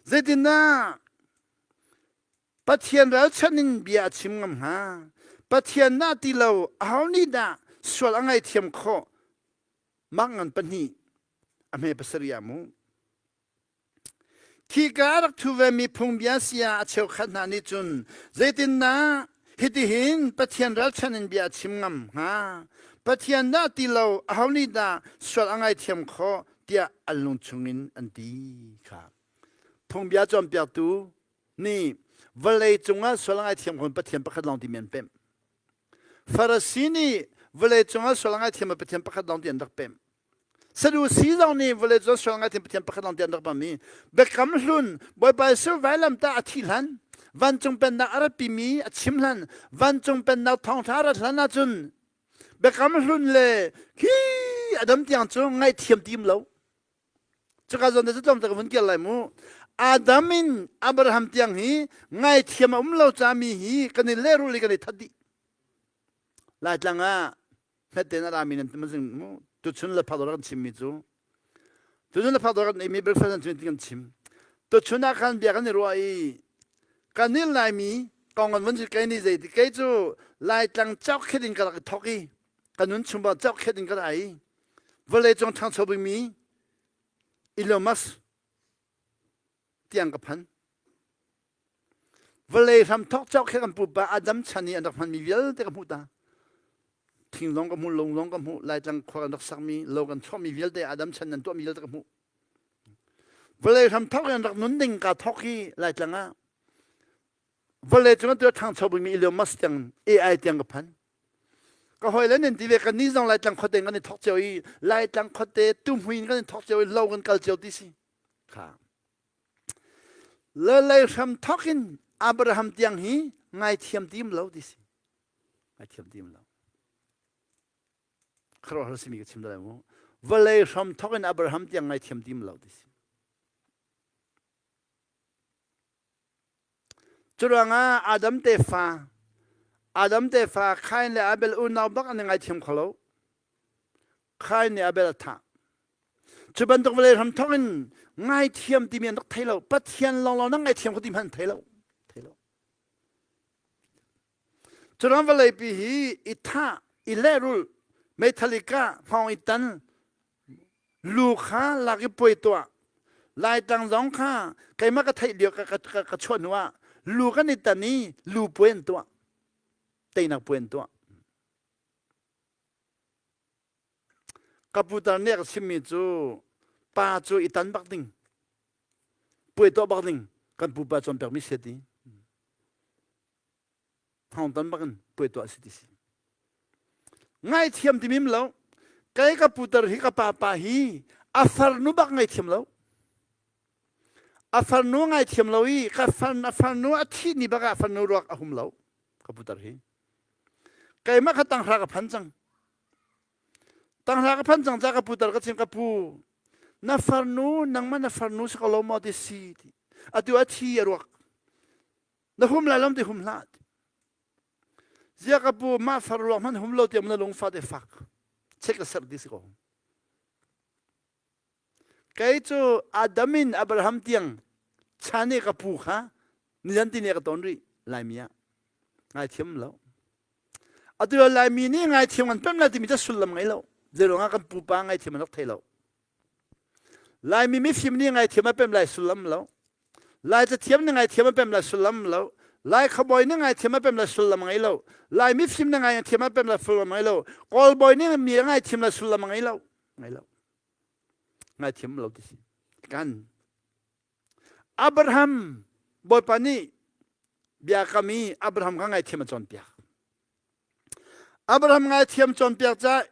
Zeitindah Pathian ralchanh in bia a chim ngam hnga? Pathian dah ti lo, aho nih dah sual a ngaihthiam khawh? Mak ngan pahnih a hme pasarih ah mu. Khika a rak ṭhu vemi phungbia saya a cheukhat hna nih cun zeitindah hitihin Pathian ralchan in bia a chim ngam hnga? Pathian dah ti lo, aho nih dah sual a ngaithiam khawh tiah an lung chungin an ti kha. Phungbia cawnpiaktu nih vawlei cungah sual a ngaithiam kho Pathian pakhat lawng timi an pemh. Farasi nih vawlei cungah sual a ngaithiam Pathian pakhat lawng ti an rak pemh. Sadusi zong nih vawlei cu sual ngaithiam Pathian pakhat lawng ti an rak pammi biakam hlun Bawipa Jesuh vailamtah a thih hlan vancung pennak a ratpimi a chim hlan vancung pennak thawngṭha a rat hlan ahcun biakam hlun le khi Adam tiang cu ngaihthiam tim lo cuka zawn te cu tlawm te ka vun kir lai mu Adam in Abraham tiang hi ngaithiam a um lo cami hi kan i lehrul i kan i that dih Laitlang ah hmet tein a rami nan mazing mu tuchun le phak kan chimmi cu tuchun le phak kan eimi breakfast an chim kan chim tuchun ah khan bia kan i ruah i kan nih laimi kong kan vun kei ni zei ti kei cu laitlang chok khet in ka rak i thok i ka nun chung bang chok khet in ka ra i vawlei cung ṭhangcho bikmi Elon Musk tiang ka phan Vawlei hramthawk cauk khi kan pupa Adam chan i an rak hmanmi vialte ka hmuh ta. Thing zong ka hmuh, lung zong ka hmuh, Laitlang khua kan rak sakmi, lo kan chuahmi vialte Adam chan nan tuahmi vialte ka hmuh. Vawlei hramthawk in an rak nun ding kaa thawk hi Laitlang ah vawlei cung an tuah ṭhangcho bikmi Elon Musk tiang AI tiang ka phan. Ka hawile nan ti ve kan nih zong Laitlang khuate in kan i thawk cio i Laitlang khuate tuhmui in kan i thawk cio i lo kan kal cio ti si. Kha. Le lei hram thawk in Abraham tiang hi ngaithiam tim lo ti si. Ngaithiam tim lo. Khuaruahhar simi ka chim lai mu. Vawlei hram thawk in Abraham tiang ngaithiam tim lo ti si. Curuangah Adam tefa Adam tefa Kain le Abel unau bak an i ngaithiam kho lo. Kain nih Abel a thah. Cu bantuk vawlei hram thawk in ngaithiam timi an rak thei lo. Pathian lawnglawng na ngaithiam kho ti hmanh an thei lo. Thei lo. Curuang vawleipi hi i thah, i lehrulh, meithal i kah, hngawng i tan, lu kha lak i puai tuah. Laitlang zong kha keimah ka theih lio ka, ka, ka, ka chuah hnu ah lu kan i tan i lu puai an tuah. Teinak puai an tuah. Ka putar nih a ka chimmi cu pa cu i tan bak ding. Puai tuah bak ding kan pupa cawnpiakmi si ti. Thawng tan bak in puai tuah si ti si. Ngaithiam ti mim lo. Kai ka putar hi ka pa pa hi a farnu bak ngaithiam lo. A farnu ngaithiam lo i ka far a farnu a thih ni bak ah farnu ruak a hum lo ka putar hi. Keimah kha tanghra ka phan cang. Tanghra ka phan cang ca ka putar ka chim ka pu na farnu nangmah na farnu si ko lo maw ti si ti. Atu a thi a ruak. Na hum lai lam ti hum hlah. Zia ka pu mah far ruak hmanh hum lo tiang na lungfa te fak. Check la ser ti si ko. Kei cu Adam in Abraham tiang chan i ka pu kha nizan ti ne ka ton rih Laimi ah. Ngaithiam lo. Atu Laimi nih ngaithiam kan pem lai timi cu sullam ngei lo. Zeiruang ah kan pupa ngaithiam an rak thei lo. Laimi mifim nih ngaithiam a pem lai sullam lo. Lai cathiam nih ngaithiam a pem lai sullam lo. Lai khuabawi nih ngaithiam a pem lai sullam ngei lo. Lai mifim nih ngaithiam a pem lai sullam ngei lo. Kawl bawi nih mi a ngaithiam lai sullam ngei lo. Ngei lo. Ngaithiam lo ti si. Kan Abraham Bawipa nih biakam i Abraham kha ngaithiam a cawnpiak. Abraham ngaithiam cawnpiak ca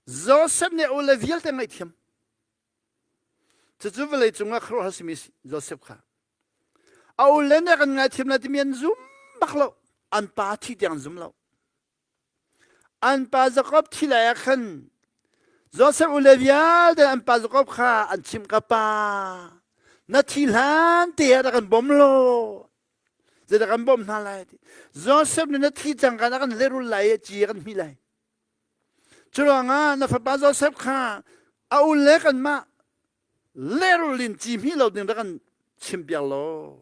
Joseph nih a ule vialte ngaihthiam. Cucu vawlei cungah khuaruahhar simi Joseph kha. A ule nih kan ngaithiam lai timi an zum bak lo. An pa thi tiang an zum lo. An pa Jakob thi lai ah khan Joseph ule vialte an pa Jakob kha an chimh ka pa na thi hlan te ah rak kan bawm law zeidah kan bawmh hna lai ti Joseph nih na thi cang kan a kan lehrul lai i ci a kan hmih lai Curuangah na fapa Joseph kha a u le kanmah lehrul in ci hmih lo ding rak kan chimpiak law.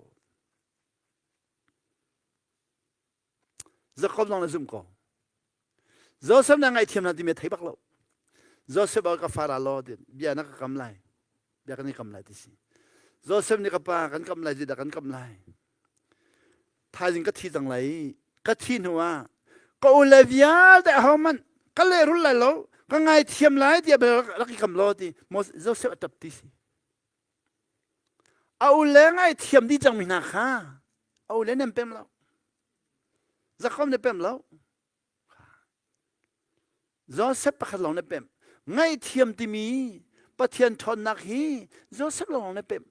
Jakob zong na zumh ko. Joseph na ngaihthiam hna timi a thei bak lo. Joseph a ka fara law ti bia na ka kam lai. Bia kan i kam lai ti si. Joseph nih ka pa kan kam lai zeidah kan kam lai. Thaizing ka thi cang lai i ka thi hnu ah ka u le vialte ahohmanh ka lehrul lai lo ka ngaithiam lai tiah rak i kam law ti Joseph a ṭap ti si. A u le ngaithiam dih cangmi hna kha a u le nan pem lo. Jakob na pem lo. Joseph pakhat lawng na pem. Ngaihthiam timi Pathian ṭhawnnak hi Joseph lawng na pem.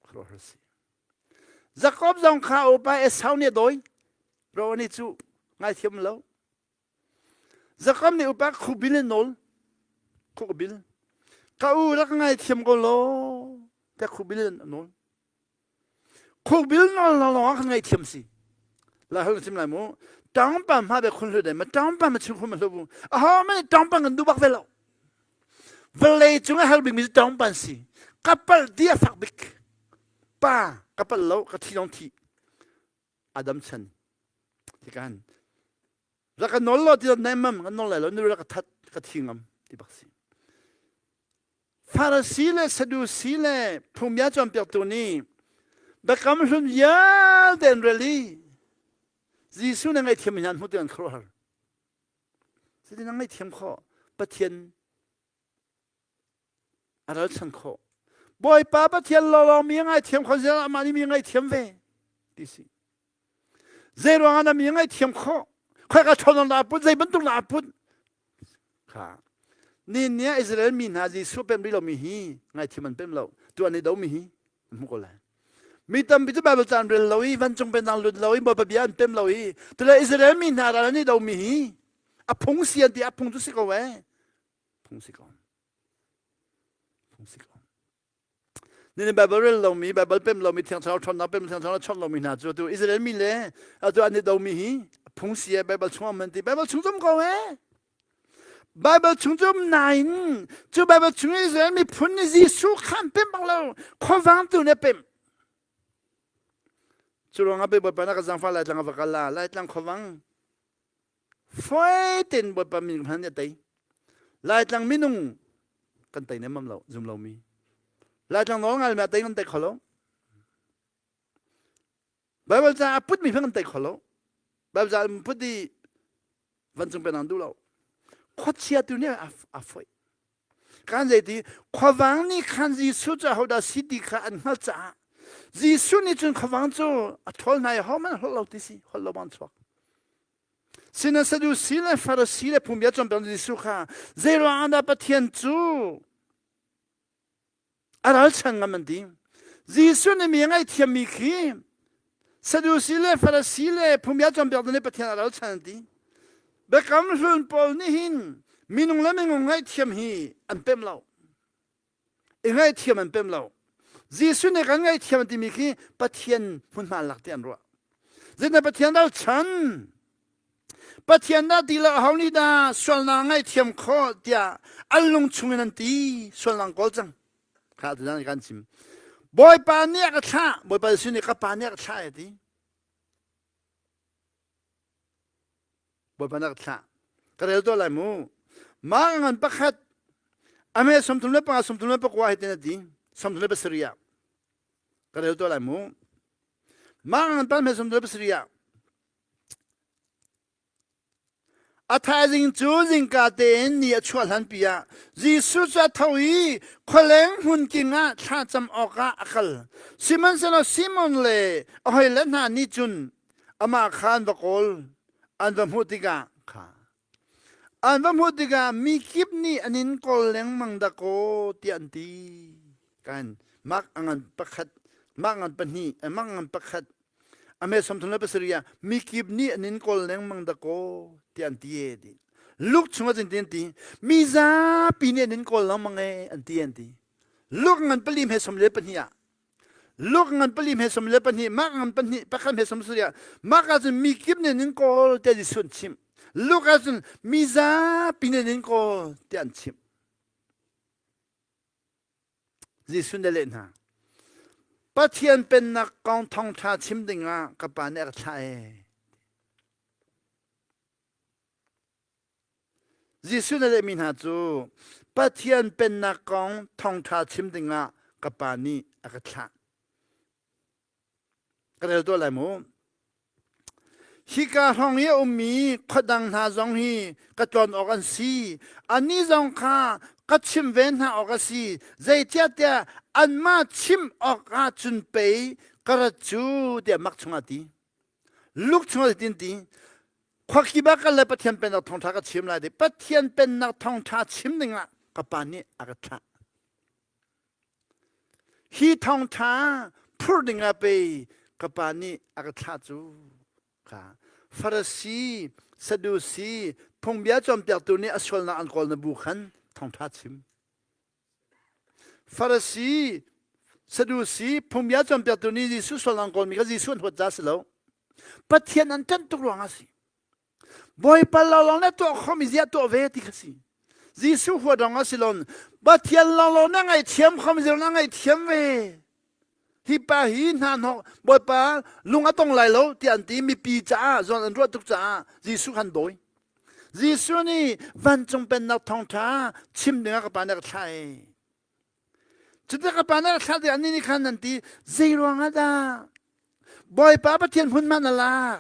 Khuaruahhar si. Jakob zong kha upa Esau nih a dawi. Ro nih cu ngaithiam lo. Jakob nih upa khubil in nawl. Khubil. Ka u rak ngaithiam ko law. Tiah khubil in a nawl. Khukbil nawl lawng ah kan ngaihthiam si. La hal sim lai mu. Tangpa hma be khun hlu dai ma tangpa ma chung khun ma hlu bu. A ho ma tangpa kan du bak ve lo. Vawlei cung a hal bik mi cu tangpa si. Kapal ti a fak bik. Pa kapal lo ka thi dong thi. Adam chan. Tikan. Rak ka nawl lo ti nai mam kan nawl lai lo nu rak ka that ka thi ngam ti bak si. Farasi le Sadusi le phungbia cawnpiaktu nih biakam hlun vialte an rel i Jesuh na ngaihthiam hna an hmuh tik an khuaruahhar. Cutin na ngaihthiam khawh Pathian a ralchan khawh. Bawipa Pathian lawlawng mi a ngaithiam kho zel amah nih mi a ngaihthiam ve ti si. Zei ruangah na mi a ngaihthiam khawh? Khoika ṭhawnnak na put, zei bantuk na put? Kha. Ni ni ah Israel mi hna Jesuh pem rih lomi hi ngaithiam an pem lo. Tu an i domi hi an hmu ko lai. Mi tampi cu Bible ca an rel lo i vancung pennak lut lo i Bawipa bia an pem lo i tule Israel mi hna ral an i domi hi a phung si an ti a phung cu si ko ee. Phung si ko. Phung si ko. Nini Bible rel lomi, Bible pem lomi, Thiang Thlarau ṭhawnnak pem Thiang Thlarau chawnh lomi hna cu atu Israel mi le atu an i domi hi phung si e Bible chung um an ti. Bible chung zum ko e. Bible chung zum nain cu Bible chung Israel miphun nih Jesuh kha an pem bak lo. Khuavang tu nih a pem. Cu ruangah Bawipa na ka zaangfah Laitlang a va kal la. Laitlang khuavang Fawi tein Bawipa min hman nih a tei. Laitlang minung kan tei nemmam lo, zum lomi. Laitlang nawl ngai mi a tei kan tei kho lo. Bible ca a putmi hmang kan tei kho lo. Bible ca put i vancung penang duh lo. Khuachia tu nih a foih. Kan zei ti khuavang nih khan Jesuh cu ahodah si ti kha an hngalh caah Jesuh nih cun khuavang cu a ṭhawl hna i hohmanh holh lo ti si holh lo bang chuak. Sina Sadusi le Farasi le phungbia cawnpiak Jesuh kha zei ruangah dah Pathian cu a ralchan ngam an ti. Jesuh nih mi a ngaihthiammi khi Sadusi le Farasi le phungbia cawnpiaktu nih Pathian a ralchan an ti. Biakam hlun pawl nih hin minung le minung ngaihthiam hi an pem lo. I ngaihthiam an pem lo. Jesuh nih kan ngaihthiam an timi khi Pathian hmunhma lak ti an ruah. Zeitindah Pathian ralchan? Pathian dah ti lo aho nih dah sualnak ngaihthiam khawh tiah an lung chungin an ti sualnak kawl cang. Kha tu kan chim. Bawipa nih a ka thlah, Bawipa Jesuh nih ka pa nih a ka thlah a ti. Bawipa nih a ka thlah. Ka rel tuah lai mu. Mah ngan pakhat ame 35 34 hi tin a ti 37 ah ka rel tuah lai mu. Mah ngan pan me 37 ah A thaizing cu zingka tein ni a chuah hlanpi ah Jesuh cu a tho i khualeng hmunking ah thlacam awkah a kal. Sihmanhsehlaw Simon le a hawile hna nih cun amah kha an va kawl. An va hmuh tikah kha an va hmuh tikah mi kip nih an in kawl lengmang dakaw tiah an ti. Kan mak a ngan pakhat, mak ngan pahnih, mak ngan pakhat, ame 37 ah mikip nih an in kawl lengmang dakaw tiah an ti e ti Luke chungah cun ti an ti mi zapi nih an in kawl lengmang e an ti an ti Luke ngan pali hme som le pahnih ah Luke ngan pali hme som le pahnih Mark ngan pahnih pakhat hme som sarih ah Mark ah cun mi kip nih an in kawl tiah Jesuh an chimh Luke ah cun mi zapi nih an in kawl tiah an chimh Jesuh nih a leh hna. Pathian pennak kong thawngṭha chim dingah ka Pa nih a ka thlah ee. Jesuh nih a lehmi hna cu Pathian pennak kong thawngṭha chim dingah ka Pa nih a ka thlah. Ka rel tuah lai mu. Hika hrawng i a ummi khuadang hna zong hi ka tlawn awk an si. Annih zong kha ka chim ve hna awk a si. Zeicahtiah anmah chim awkah cun pei ka rat cu tiah mak chungah ti. Luke chungah tin ti. Khuakip ah kal le Pathian pennak thawngṭha ka chim lai ti. Pathian pennak thawngṭha chim dingah ka pa nih a ka thlah. Hi thawngṭha phur dingah pei ka pa nih a ka thlah cu kha Farasi, Sadusi, phungbia cawnpiaktu nih a sualnak an kawl na bu khan thawngṭha chim. Farasi, Sadusi, phungbia cawnpiaktu nih Jesuh sualnak an kawlmi kha Jesuh an huat ca si lo. Pathian an ṭanh tuk ruangah a si. Bawipa lawnglawng na tuah khomi ziah tuah ve ti kha si. Jesuh huat rong a si lon. Pathian lawnglawng na ngaihthiam khomi ziah na ngaihthiam ve. Hi pa hi hna hnok Bawipa lung a tong lai lo tiah an ti mipi caah zawn an ruah tuk caah Jesuh khan dawi. Jesuh nih vancung pennak thawngṭha chim dingah ka pa nih a ka thlah i Cuti ka pa nih a thlah tikah annih nih khan an ti, zei ruangah dah Bawipa Pathian hmunhma na lak?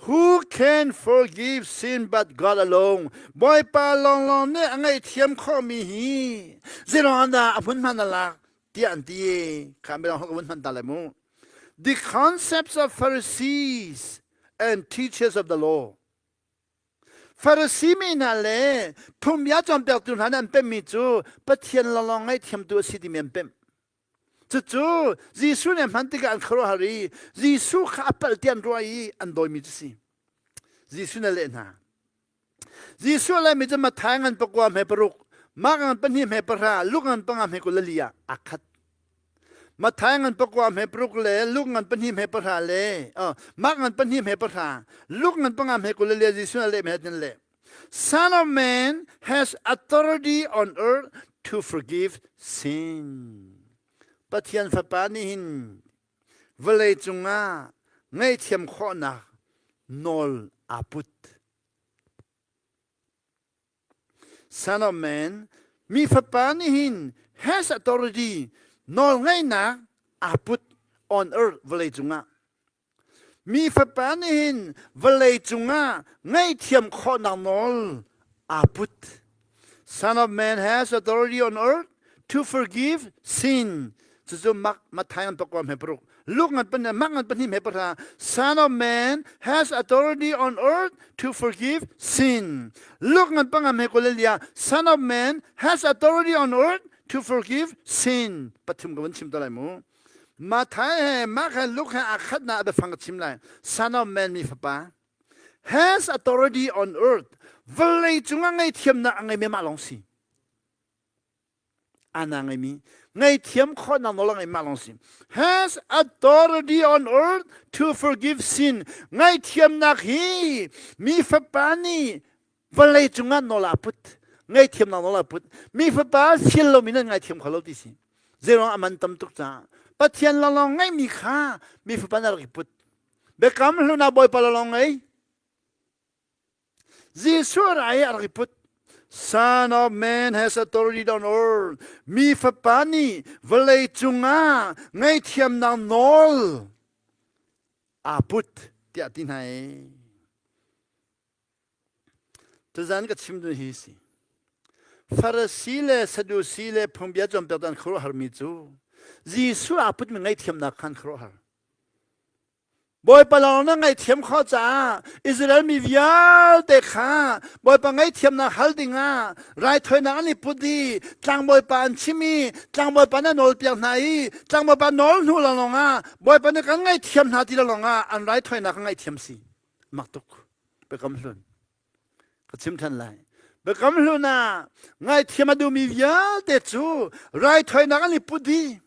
Who can forgive sin but God alone? Bawipa lawnglawng nih a ngaihthiam khawhmi hi zei ruangah dah a hmunhma na lak? tiah an ti. Kha mirang holh ka vun hman ta lai mu. The concepts of Pharisees and teachers of the law. Farasi mi hna le phungbia cawnpiaktu hna nih an pemmi cu Pathian lawnglawng ngaihthiamtu a si timi an pemh. Cucu Jesuh nih a hman tikah an khuaruahhar i Jesuh kha a palh tiah an ruah i an dawimi cu si. Jesuh nih a leh hna. Jesuh a lehmi cu Matthai ngan pakua hme paruk, Mark ngan pahnih hme pahra, Luke ngan panga hme 24 ah aa khat. Matthai ngan pakua hme paruk le Luke ngan pahnih hme pahra le Mark ngan pahnih hme pahra Luke ngan panga hme 20 le Jesuh le hme tin le Son of Man has authority on earth to forgive sin. Pathian Fapa nih hin vawlei cungah ngaihthiam khawhnak nawl aa put. Son of Man, mi fapa nih hin has authority nawlngeihnak aa put on earth vawlei cungah. Mi fapa nih hin vawlei cungah ngaihthiam khawhnak nawl aa put. Son of Man has authority on earth to forgive sin. Cucu Mark Matthai an pakua hme paruk. Luke ngan pan Mark ngan pahnih hme pahra. Son of Man has authority on earth to forgive sin. Luke ngan panga hme kulelia. Son of Man has authority on earth to forgive sin. Pathum ka van chim ta lai mu. Matthai he Mark he Luke he aa khat na biafang ka chim lai. Son of Man mi fapa has authority on earth. Vawlei cungah ngaihthiamnak a ngei mi mah lawng si. Ana ngeimi ngaihthiam khawhnak nawl a ngei mah lawng si. Has authority on earth to forgive sin. Ngaihthiamnak hi mi fapa nih vawlei cungah nawl a put. Ngaihthiamnak nawl a put. Mi fapa fial lomi nan ngaithiam kho lo ti si. Zeiruang a man tam tuk caah Pathian lawnglawng ngeihmi kha mi fapa na rak i put. Biakam hlun ah Bawipa lawnglawng ngei. Jesuh rai a rak i put. Son of man has authority on earth. Mi fapa nih vawlei cungah ngaihthiamnak nawl aa put tiah ti hna i. Tuzan ka chim ding hi si. Farasi le Sadusi le phungbia cawnpiaktu an khuaruahharmi cu Jesuh aa putmi ngaihthiamnak khan khuaruahhar. Bawipa lawng na ngaihthiam khawh caah Israel mi vialte kha Bawipa ngaihthiamnak hal dingah raithawinak an i put i tlangbawipa an chim i tlangbawipa na nawlpiak hna i tlangbawipa nawl hnu lawnglawng ah Bawipa nih kan ngaihthiam hna ti lawnglawng ah an raithawinak ka ngaihthiam si. Mak tuk. Biakam hlun. Ka chim ṭhan lai. Biakam hlun ah ngaithiam a duhmi vialte cu raithawinak an i put dih.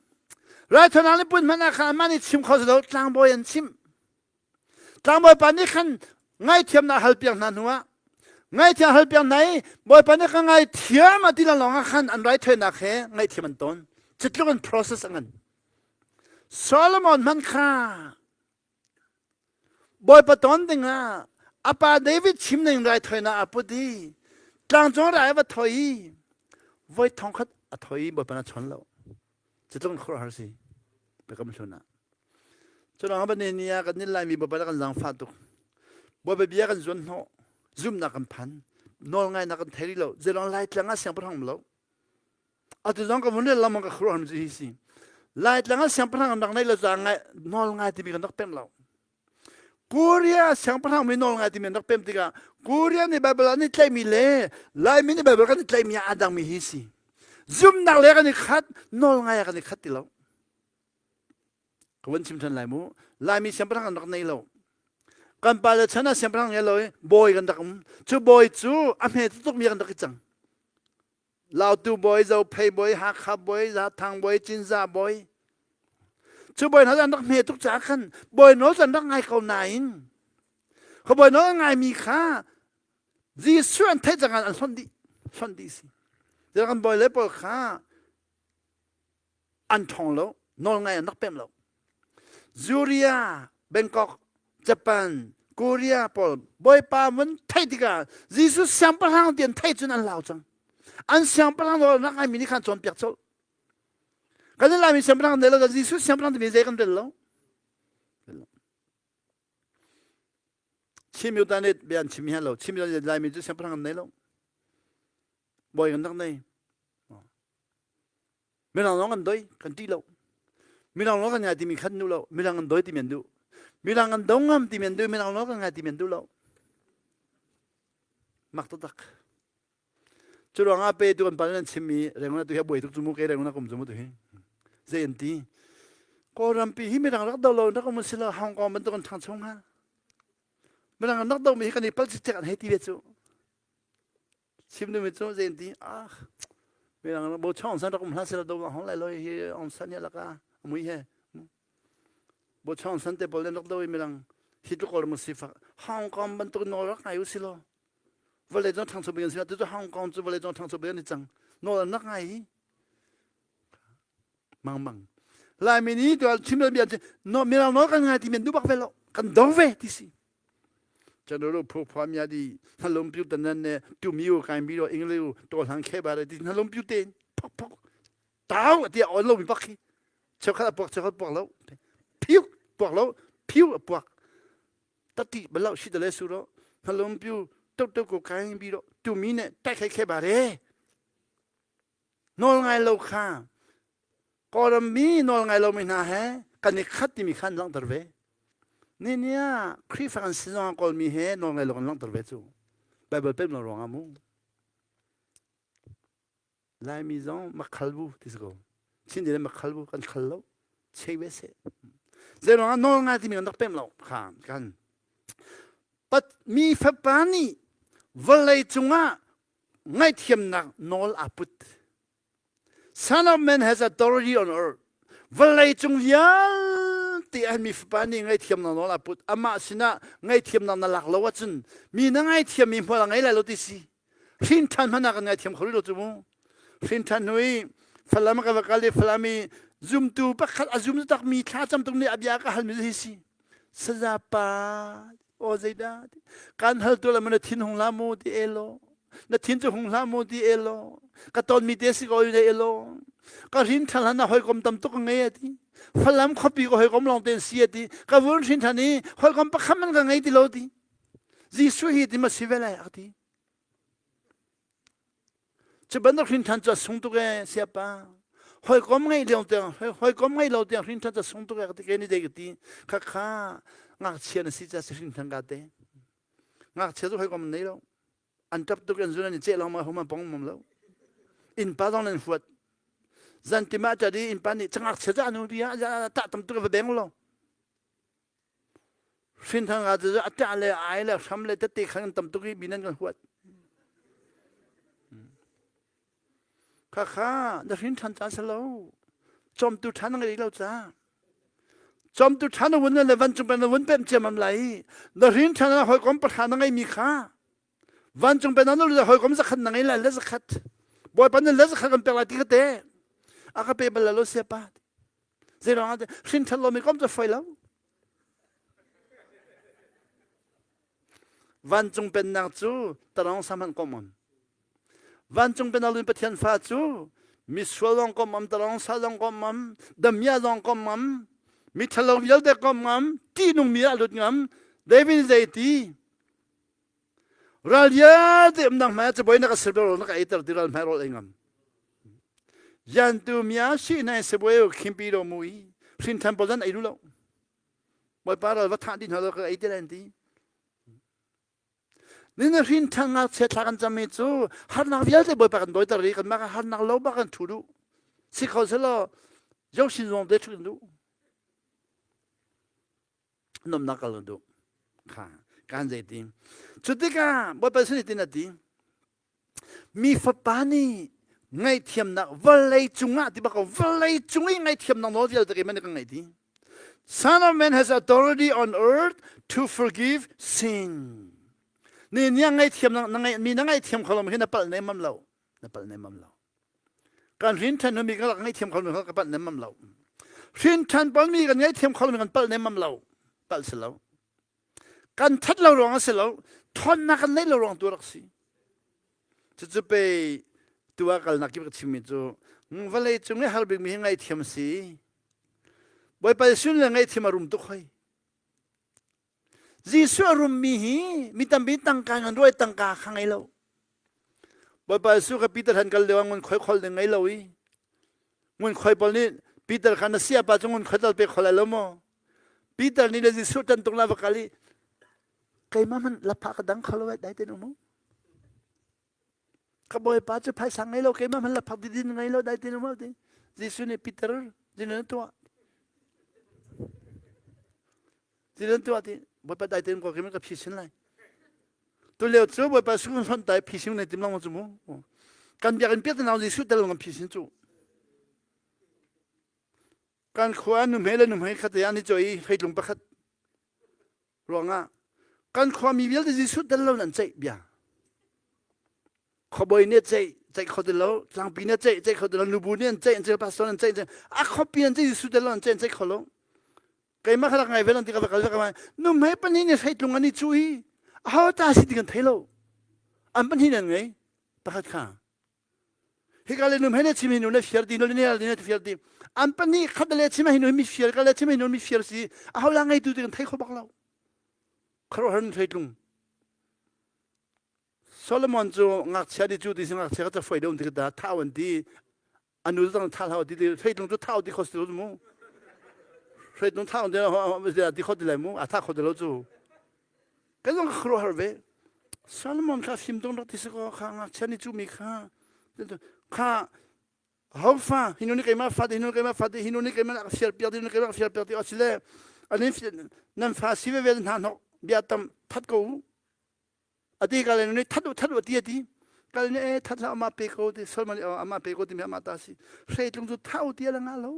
Raithawinak an i put hmanh ah khan anmah nih chim kho si lo tlangbawi an chimh. Tlangbawi pa nih khan ngaithiamnak halpiak hna hnuah ngaithiam halpiak hna i Bawipa nih ka ngaithiam a ti lawng ah khan an raithawinak he ngaihthiam an tawn. Cutluk in process a ngan. Solomon hmanh kha Bawipa ton dingah a pa David chim ning raithawinak aa put i tlangcung rai a va thoi i voi thongkhat a thoi i Bawipa na chawn lo. Cutluk khuaruahhar si. Biakam hlun ah. Cu ruang ah ni ah kan nih Laimi Bawipa kan zaangfah tuk. Bawipa bia kan zuan hnawh. Zumhnak kan phan. Nawl ngainak kan thei rih lo. Zeilong Laitlang ah siangpahrang um lo. Atu zong ka vun rel lengmang ka khuaruahhar cu hi si. Laitlang ah siangpahrang an rak nei lo caah ngai nawl ngai timi kan rak pemh lo. Korea siangpahrang mi nawl ngai timi an rak pemh tikah Korea nih Bible an i tlaihmi le Laimi nih Bible kan i tlaihmi ah aa dangmi hi si. Zumhnak le kan i khat, nawl ngai ah kan i khat ti lo. Ka vun chim ṭhan lai mu. Laimi siangpahrang an rak nei lo. Kan pa le chan ah siangpahrang ngei lo i bawi kan rak um. Cu bawi cu a hme tukmi kan rak i cang. Lautu bawi, Zophei bawi, Hakha bawi, Zathang bawi, Cinzah bawi. Cu bawi hna an rak hme tuk caah khan bawi nawl cu an rak ngai ko nain kha bawi nawl an ngaimi kha Jesuh an theih cang an hlonh dih hlonh dih si. Kan bawi le pawl kha an ṭhawng lo nawlngai an rak pem lo Zuria Bangkok Japan Korea pawl Bawipa vun theih tikah Jesuh siangpahrang ti an theih cun an lau cang an siangpahrang nawl rak ngaimi nih khan cawnpiak colh kan i Laimi siangpahrang ne lo Jesuh siangpahrang timi zei kan rel lo Chin mi ta nih bia an chim hi lo Chin mi Laimi cu siangpahrang an nei lo bawi kan rak nei Mirang lawng kan doi, kan ṭih lo. Mirang lawng kan ngai timi khan duh lo. Mirang kan doi timi an duh. Mirang kan do ngam timi an duh. Mirang lawng kan ngai timi an duh lo. Mak taktak. Cu ruangah pe tu kan pa nan chimmi Rangoon tu hi a buai tuk cu mu ke Rangoon kum cu mu tu hi. Zei an ti? Kawlram pi hi mirang rak do lo rak um si lo Hong Kong bantuk an ṭhangcho hnga. Mirang an rak do mi hi kan i pal cikcek an hei ti ve cu. Chim duhmi cu zei an ti ah mirang bo chong san rak um hlah sila do hong lai lo hi Aung San hi laka. Mui he. Bo chong san te pawl rak do i mirang hi tluk or sifak Hong Kong bantuk nawl rak ngai u si law vawlei cung ṭhangcho bik an si tu cu Hong Kong cu vawlei cung ṭhangcho bik an i cang nawl an rak ngai hi mang mang Laimi nih tu chim bia no mirang nawl kan ngai ti men du bak ve lo kan dor ve ti si chanuru phu phua mia di hnalum piu tanan ne tu miu kai mi ro ingliu to hlang khe ba re ti hnalum piu te phok phok tau ti on lo mi bak khi cheukhat a puak cheukhat puak lo phiu puak lo phiu a puak tati balo shi dale su ro hnalum piu tuk tuk ko kai bi ro tu mi ne tai khai khe ba re nawl ngai lo kha kawlram mi nawl ngai lo mi hna he kan i khat timi khan langhter ve ni nia Khrihfa kan si zong kawl mi he nawl ngai lo kan langhter ve cu Bible pem lo ruang ah mu Laimi zong makhal bu ti si ko. Chin le makhal bu kan khal lo. Chei ve se. Zei ruangah nawl ngai timi kan rak pem lo. Kha kan. Pat mi fapa nih vawlei cungah ngaihthiamnak nawl aa put. Son of man has authority on earth. Vawlei cung vialte ah mi fapa nih ngaihthiamnak nawl aa put. Amah sinah ngaihthiamnak na lak lo ahcun mi na ngaithiammi hmual a ngei lai lo ti si. Hrin ṭhan hmanh ah kan ngaithiam kho rih lo cu mu. Hrin ṭhan hnu i Falam ka va kal i Falam i zumtu pakhat a zum takmi thla cam tuk nih a bia ka halmi hi si. Saza pa aw zeidah kan hal tu la na thin hung hlah mu ti elo na thin cu hung hlah mu ti elo ka ton mi te si ko ne elo ka hrin ṭhan hlan ah hawikom tam tuk ngei ati Falam khuapi ka hawikom lawng ten si ati ka vun hrin ṭhan i hawikom pakhat man ka ngei ti lo ti Jesuh hi ti ma si ve lai a ti. Cu bantuk hrin ṭhan cu a sung tuk ee siapa. Hawikom ngeih lio tiang hawikom ngei lo tiang hrin ṭhan cu a sung tuk ee ka ti ke ni dei ka ti. Kha kha ngakchia na si ca si hrin ṭhan ka te. Ngakchia cu hawikom nei lo. An ṭap tuk an zun an i ceh lengmang homa pong mom lo. Innpa zong nan huat. Zan tima ṭat i innpa nih cangakchia ca anu bia tah tam tuk va beng lo. Hrinthang ah cu a ṭah le ai le hram le tete khan tam tuk i mi nan kan huat. Khakha na hrin ṭhan ca si lo. Cawmtu ṭhan na ngei lo ca. Cawmtu ṭhan na vun le vancung pen na vun pemh ciammam lai. Na hrin ṭhan ah hawikom pahra na ngeimi kha vancung pen na le hawikom zakhat na ngei lai le zakhat. Bawipa nih le zakhat kan pek lai ti kha te. A ka pe bal lo siapa. Zeiruang ah hrin ṭhat lomi kom cu foi lo. Vancung pennak cu tarong sam han kom on. Vancung pennak lun Pathian fa cu misual zong kom am, tarong sa zong kom am, damia zong kom am, mi ṭhalo vialte kom am, ṭihnung mi ah lut ngam. David zei ti? Ral vialte umnak hmai ah cabuai na ka ser rawl na ka eiter ti ral hmai rawl ei ngam. Yantu mia si nai sabuai u khimpi do mu i hrin than pawl zan ei du lo. Bawipa ral va thah dih hna lo ka ei ti lai ti. Ni na hrin than ngak chia thla kan cam mi cu harnak vialte Bawipa kan dawiter i kan mah harnak lo ba kan thu duh. Si kho selaw yo sin zong te thu duh. Nomnak kal duh kha kan zei ti cu tikah bawipa sin tin a ti mi fapa nih ngaihthiamnak vawlei cungah ti bak ko vawlei cung i ngaihthiamnak nawl vialte keimah nih ka ngaih ti Son of Man has authority on earth to forgive sin. Ni nia ngaihthiamnak na ngaih mi na ngaihthiam kho lo mi hi na palh nemam lo na palh nemam lo Kan hrin ṭhan mi kan rak ngaihthiam kho mi kan palh nemmam lo. Hrin ṭhan pawl mi kan ngaihthiam kho mi kan palh nemmam lo. Palh si lo. Kan that lo ruang a si lo. Ṭhawnnak kan neih lo ruang tu rak si. Cucu pe tu ah kalnak kip ka chimmi cu vawlei cung i har bikmi hi ngaihthiam si. Bawipa Jesuh le ngaihthiam a rum tuk hoi. Jesuh a rummi hi mi tampi tangka ngan ruai tangka kha ngei lo. Bawipa Jesuh kha Peter han kal lio ah ngun khoi khol ding ngei lo i ngun khoi pawl nih Peter kha na siapa cu ngun khoi tal pe khol lai lo maw? Peter nih le Jesuh tan tung la va kal i keimah hmanh lapha ka dang kho lo ai dai ten um Ka bawipa cu phaisa ngei lo keimah hmanh laphak didin ngei lo dai ten um ti. Jesuh nih Peter zin tuah Ti tuah ti Bawipa dai tein ko kim ka phisin lai. Tu lio cu Bawipa sung hon tai phisin nei tim long cu mu. Kan biakinn piak nau Jesuh tel kan phisin cu. Kan khua nuhmei le nuhmei khat an i choi i hreitlung pakhat ruangah kan khuami vialte Jesuh tel lo an ceih bia. Khuabawi nih ceih ceih kho ti lo, tlangpi nih ceih ceih kho ti lo, nubu nih an ceih an ceih, pastor an ceih a khuapi an ceih Jesuh tel lo an ceih an ceih kho lo. Keimah kha rak ngai ve lan ti ka va kal ve ka nuhmei pahnih nih hreitlung an i cuh i aho ta si ti kan thei lo. An pahnih an ngei pakhat kha. Hika le num he ne chim hi nu le fiar ti nu le ne ne fiar ti an pahnih khat le chim hi nu mi fiar ka le chim hi nu mi fiar si a ho la ngei tu ti kan thei kho bak lo khuaruahhar hreitlung Solomon cu ngakchia di cu ti si ngakchia ka ca foi deuh ti ka da thau an ti anu zong tha hlau ti ti hreitlung cu thau ti kho si lo mu hreitlung thau ti ti kho ti lai mu a tha kho ti lo cu Kan zong ka khuaruahhar ve. Solomon kha fim dong rak ti si kaw kha ngakchia nih cuhmi kha kha ho fa hi nu nih keimah fa ti hi nu nih keimah fa ti hi nu nih keimah a fial piak ti nu nih keimah a fial piak ti asile anin nan fa si veve hna hnok bia tam that ko u ati ka le nu nih that u that u ti ati ka le e that hlah ama pe ko ti Solomon nih ama pe ko ti mi ama ta si hreitlung cu thau ti ala nga lo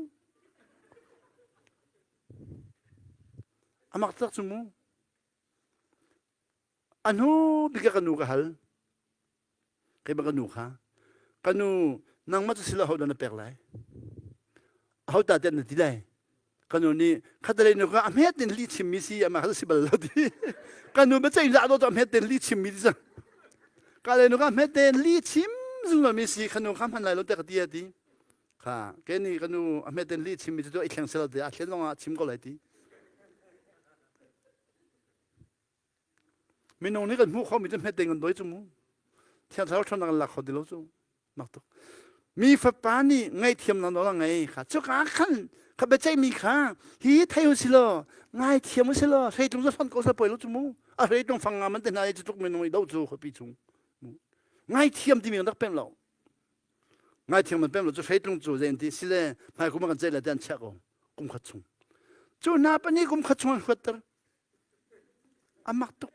amak tak cu mu A hnu bik ah ka nu ka hal. Keimah ka nu kha, ka nu nangmah cu silo hodah na pek lai? Aho ta tiah na ti lai? Ka nu nih khatalei nu kha a hmet in lih chimmi si amah kha si bal lo ti. Ka nu biaceih lah do a hmet ten lih chimmi ti cang. Ka le nu kha hmet ten lih chim zungzal mi si ka nu kha hman lai lo te ka ti a ti. Kha ke nih ka nu a hmet ten lih chimmi cu i thleng selo ti a thlen zong ah chim ko lai ti. Minung nih kan hmuh khomi cu hmet kan doi cu mu. Thiang Thlarau ṭhawnnak kan lak kho ti lo cu. Mak tuk. Mi fapa nih ngaihthiamnak nawl a ngei kha cuka khan kha biaceihmi kha hi thei u si law ngaithiam u si law hreitlung cu hlonh ko seh poi lo cu mu. A hreitlung fang nga man te hna i cu tluk minung i do cu khuapi chung. Ngaithiam timi kan rak pem lo. Ngaithiam man pem lo cu hreitlung cu zei an ti sile hmai kum ah kan ceih lai ti an chiah ko kum khat chung. Cu hna pahnih kum khat chung an huatter. A mak tuk.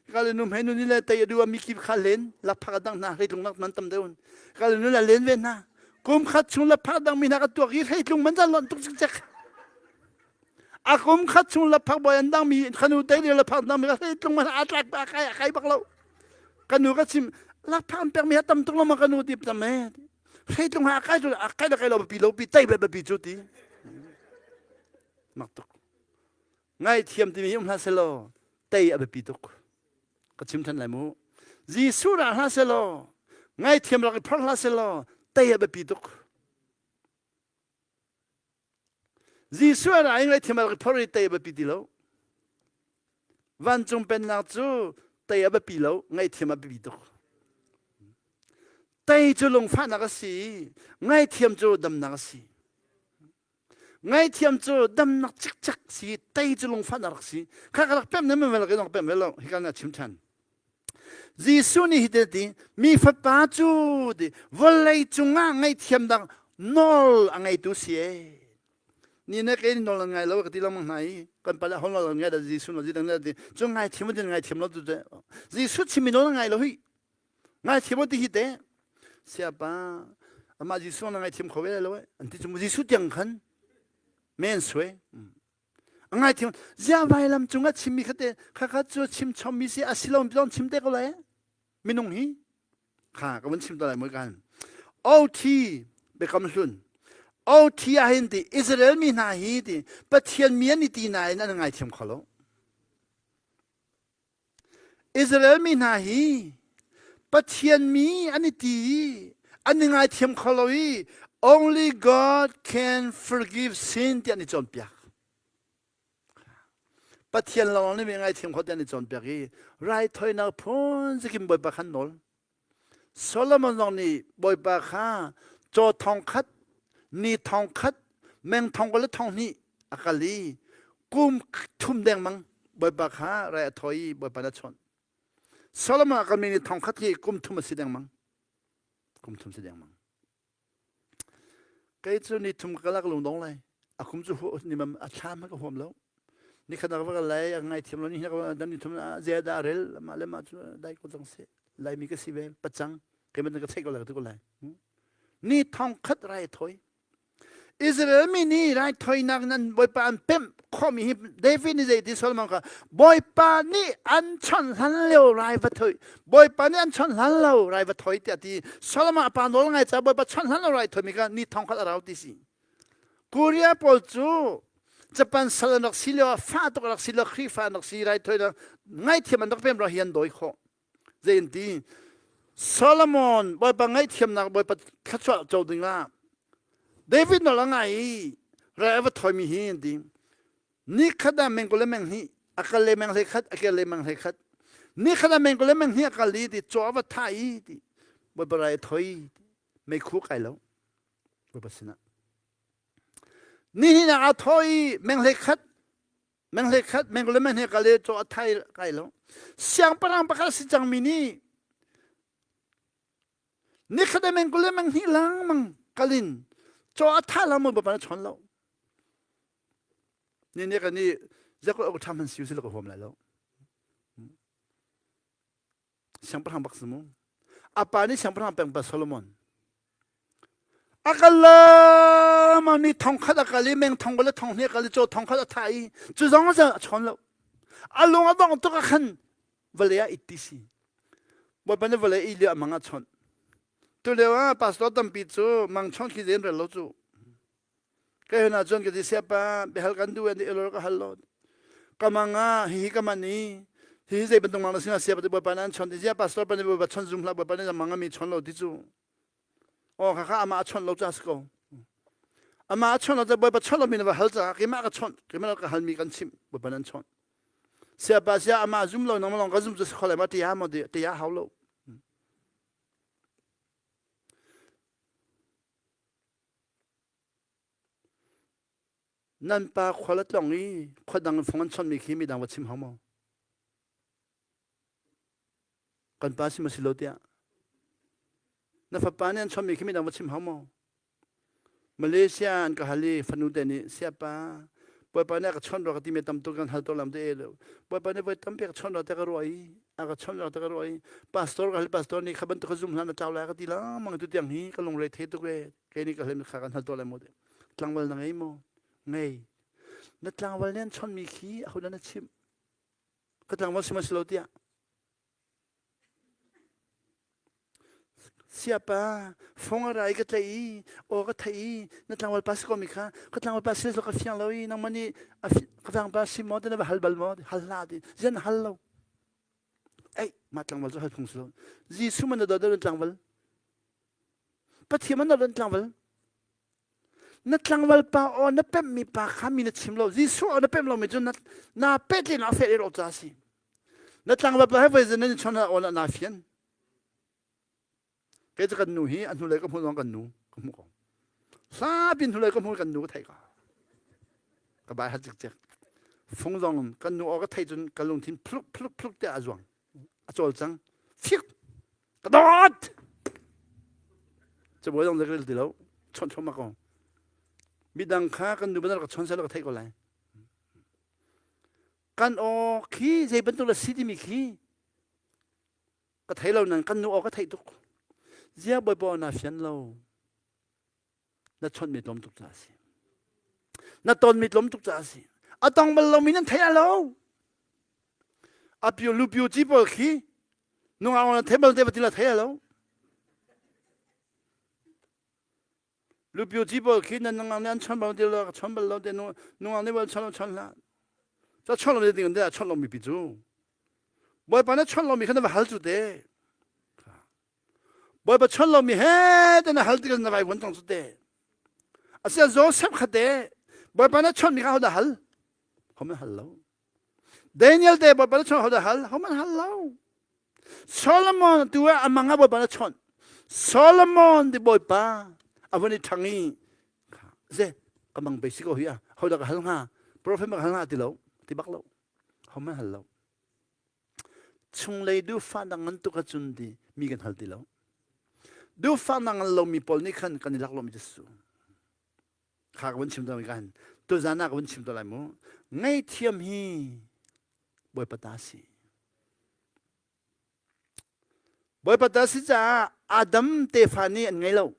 Ka le nu hmei nu ni le tei a duh mi kip kha len lakphak a dang hna hreitlung nak man tam deuh. Ka le nu le len ve hna. Kum khat chung lakphak dang mi hna ka tuak i hreitlung man zan lon tuk cikcek. A kum khat chung lakphak boy an dang mi khanu tei le lakphak dang mi ka hreitlung man a tlak ba kai kai bak lo. Ka nu ka chim lakphak an pek mi ha tam tuk lo ma ka nu ti tam e. Hreitlung ha kai a kai la kai lo pi lo pi tei be pi chu ti. Mak tuk. Ngaihthiam timi hi um hlah selaw tei a biapi tuk. Ka chim than lai mu. Jesuh ra hlah selaw ngaihthiam rak i phorh hlah selaw tei a biapi tuk. Jesuh ra i ngaihthiam rak i phorh i tei a biapi ti lo. Vancung pennak cu tei a biapi lo, ngaihthiam a biapi tuk. Tei cu lungfahnak a si i ngaihthiam cu damnak a si. Ngaihthiam cu damnak cikcek si tei cu lungfah na rak si. Kha ka rak pem na vel ka rak pem ve lo hi ka na chim than. Jesuh nih hi ti mi fapa cu ti vawlei cungah ngaihthiam dang nawl a ngeitu si e. Ni na ke nawl an ngai lo ka ti lengmang hna i kan pale hon nawl an ngai da Jesuh nawl dang ti cu ngaithiam din ngaithiam lo tu te Jesuh chimmi nawl an ngai lo hi Ngaithiam ti hi te siapa amah Jesuh na ngaithiam kho ve lo an ti cu Jesuh tiang khan men sui a ngaithiam zia vailam cungah chimmi kha te kha kha cu chim chommi si a si lo zong chim te ko lai minung hi kha ka vun chim ta lai mui kan OT biakam hlun OT ah hin ti Israel mi hna hi ti Pathian mi an i ti nain an ngaithiam kho lo Israel mi hna hi Pathian mi an i ti i an i ngaithiam kho lo i only God can forgive sin tiah an i cawnpiak. Pathian lawng nih mi ngaithiam kho tiah an i cawnpiak i raithawinak phun zakim Bawipa khan nawl. Solomon zong nih Bawipa kha caw thong khat, ni thong khat, meng thong kul le thong hnih a kal i kum thum dengmang Bawipa kha rai a thawi i Bawipa na chawnh. Solomon a kalmi ni thong khat hi kum thum a si dengmang. Kum thum si dengmang. Kei cu ni thum ka kalak lung dong lai. A kum cu ni mam a thlam ka huam lo. Ni khat va lai a ngai thiam lo ni dan ni thum zia da rel ma le ma cu dai ko cang se. Laimi ka si ve pacang. Kei man ka check ko lai ka ti ko lai. Ni thong khat rai thoi. Israel mi nih raithawinak in an Bawipa an pemh khawhmi hi David nih zei ti Solomon kha Bawipa nih an chawnh hlan lio rai va thawi Bawipa nih an chawnh hlan lo rai va thawi tiah ti Solomon a pa nawl ngai caah Bawipa chawnh hlan lo rai thawimi kha ni thong khat a rau ti si. Korea pawl cu Japan sal an rak si lio ah fa tuk rak si lo Khrihfa an rak si raithawinak ngaithiam an rak pem ro hi an dawi khawh. Zei an ti? Solomon Bawipa ngaihthiamnak Bawipa thluachuah co dingah David nawl a ngai i rai a va thawimi hi an ti. Ni khat ah meng kul le meng hnih a kal le meng hlei khat a kel le meng hlei khat ni khat ah meng kul le meng hnih a kal i ti caw a va thah i ti Bawipa rai a thoi meikhu kai lo Bawipa sinah ni hnih ah aa thawh i meng hlei khat meng hlei khat meng le meng hnih kal i caw a thai kai lo siangpahrang pakhat si cangmi nih ni khat ah meng kul le meng hnih lengmang kalin caw a thah lang maw bawipa na chawn lo ni ne kan i zakul ok ṭham han siu si lo ka huam lai lo siangpahrang bak si mu a pa nih siangpahrang peng pa Solomon a kal lama ni thong khat a kal i meng thong le thong hnih a kal i caw thong khat a thah i cu zong a chawn lo a lung a dong tuk a khan vale ah it ti si bawipa nih vale i lio a mang a chawnh tu lio ah pastor tampi cu mang chawnh khi zen rel lo cu Ka hen ahcun ka ti siapa biahal kan duh an ti elor ka hal lo. Ka mang ah hihi ka man i hihi zei bantuk mang na sinah siapa ti bawipa nih an chawnh ti zia pastor pa nih bawipa chawnh zum hlah bawipa nih mang mi chawnh lo ti cu. Aw kha kha amah a chawnh lo ca si ko. Amah a chawnh lo ca bawipa chawnh lo mi na va hal caah keimah ka chawnh keimah ka hal mi kan chimh bawipa nih an chawnh. Siapa sia amah zum lo nang lawng ka zum cu si kho lai ma ti ha maw ti ti ha hau lo. Nan pa khual a tlong i khua dang in fung an chawnhmi khi midang va chim hau maw? Kan pa si maw si lo tiah. Na fapa nih an chawnhmi khi midang va chim hau maw? Malaysia an ka hal i fanu te nih siapa Bawipa nih a ka chawnh rua ka ti mi tam tuk kan hal to lam te e lo. Bawipa nih voi tampi a ka chawnh rua te ka ruah i a ka chawnh rua te ka ruah i pastor ka hal pastor nih kha bantuk ka zum hlan na tlau lai ka ti lengmang tu tiang hi ka lungre the tuk e kei nih ka hlem kha kan hal to lai mu tlangval na ngei maw ngei na tlangval nih an chawnh mi khi aho dah na chimh ka tlangval si ma si lo tiah Siapa, fong a ra i ka tlaih i aw ka theih i na tlangval pa si ko mi kha ka tlangval pa si ka fiang lo i nangmah nih ka tlangval si maw ti na va hal bal maw hal hlah ti zian hal lo ei mah tlangval cu hal phung si lo Jesuh man na dawt deuh tlangval Pathian man na dawt tlangval na tlangval pa aw na pemhmi pa kha mi na chim lo Jesuh aw na pemh lomi cu na na pehtlin ah fel i rawk ca si na tlangval pa he voi zan nan chon aw na na fian kei cu kan nu hi a hnulei ka hmuh zong kan nu ka hmuh ko hlapin hnulei ka hmuh kan nu ka theih ko ka bai hat cikcek fung zong kan nu aw ka theih cun ka lungthin phluk phluk phluk te a zuang a cawlcang fik ka dawt cabuai zong ka rel ti lo chawnh thluahmah ko midang kha kan nu banal ka chon sel ka theih ko lai kan aw khi zei bantuk la si timi khi ka thei lo nan kan nu aw ka theih tuk zia bawipa aw na fian lo na chawnh mi tlawm tuk caah a si na ton mi tlawm tuk caah a si a tong bal lomi nan thei lo a pio lu pio ci pawl khi nungak na thei bal te va ti la thei lo lu pio ci pawl khi nan nungak nih an chon bal ti lo ka chon bal lo te nungak nih bal chon lo chon hlah cha chon lo ding te chon lo mi pi cu bawipa na chon lo mi kha na va hal cu te Bawipa chon lomi he te na hal tikah na vai vuan cang cu te. Asia Joseph kha te Bawipa na chonmi kha hodah hal? Homan hal lo. Daniel te Bawipa na chon hodah hal? Homan hal lo. Solomon tu ah amang ah Bawipa na chon. Solomon ti Bawipa a vun i ṭhang i ze ka mang bei si ko hi a hodah ka hal hnga prophet ma ka hal hnga ti lo ti bak lo homan hal lo Chunglei duhfahnak ngan tuk ahcun ti mi kan hal ti lo. Duhfahnak ngan lomi pawl nih khan kan i lak lomi cu kha ka vun chim tawn kan tuzan ah ka vun chim tawn lai mu. Ngaihthiam hi Bawipa ta si. Bawipa ta si caah Adam tefa nih an ngei lo.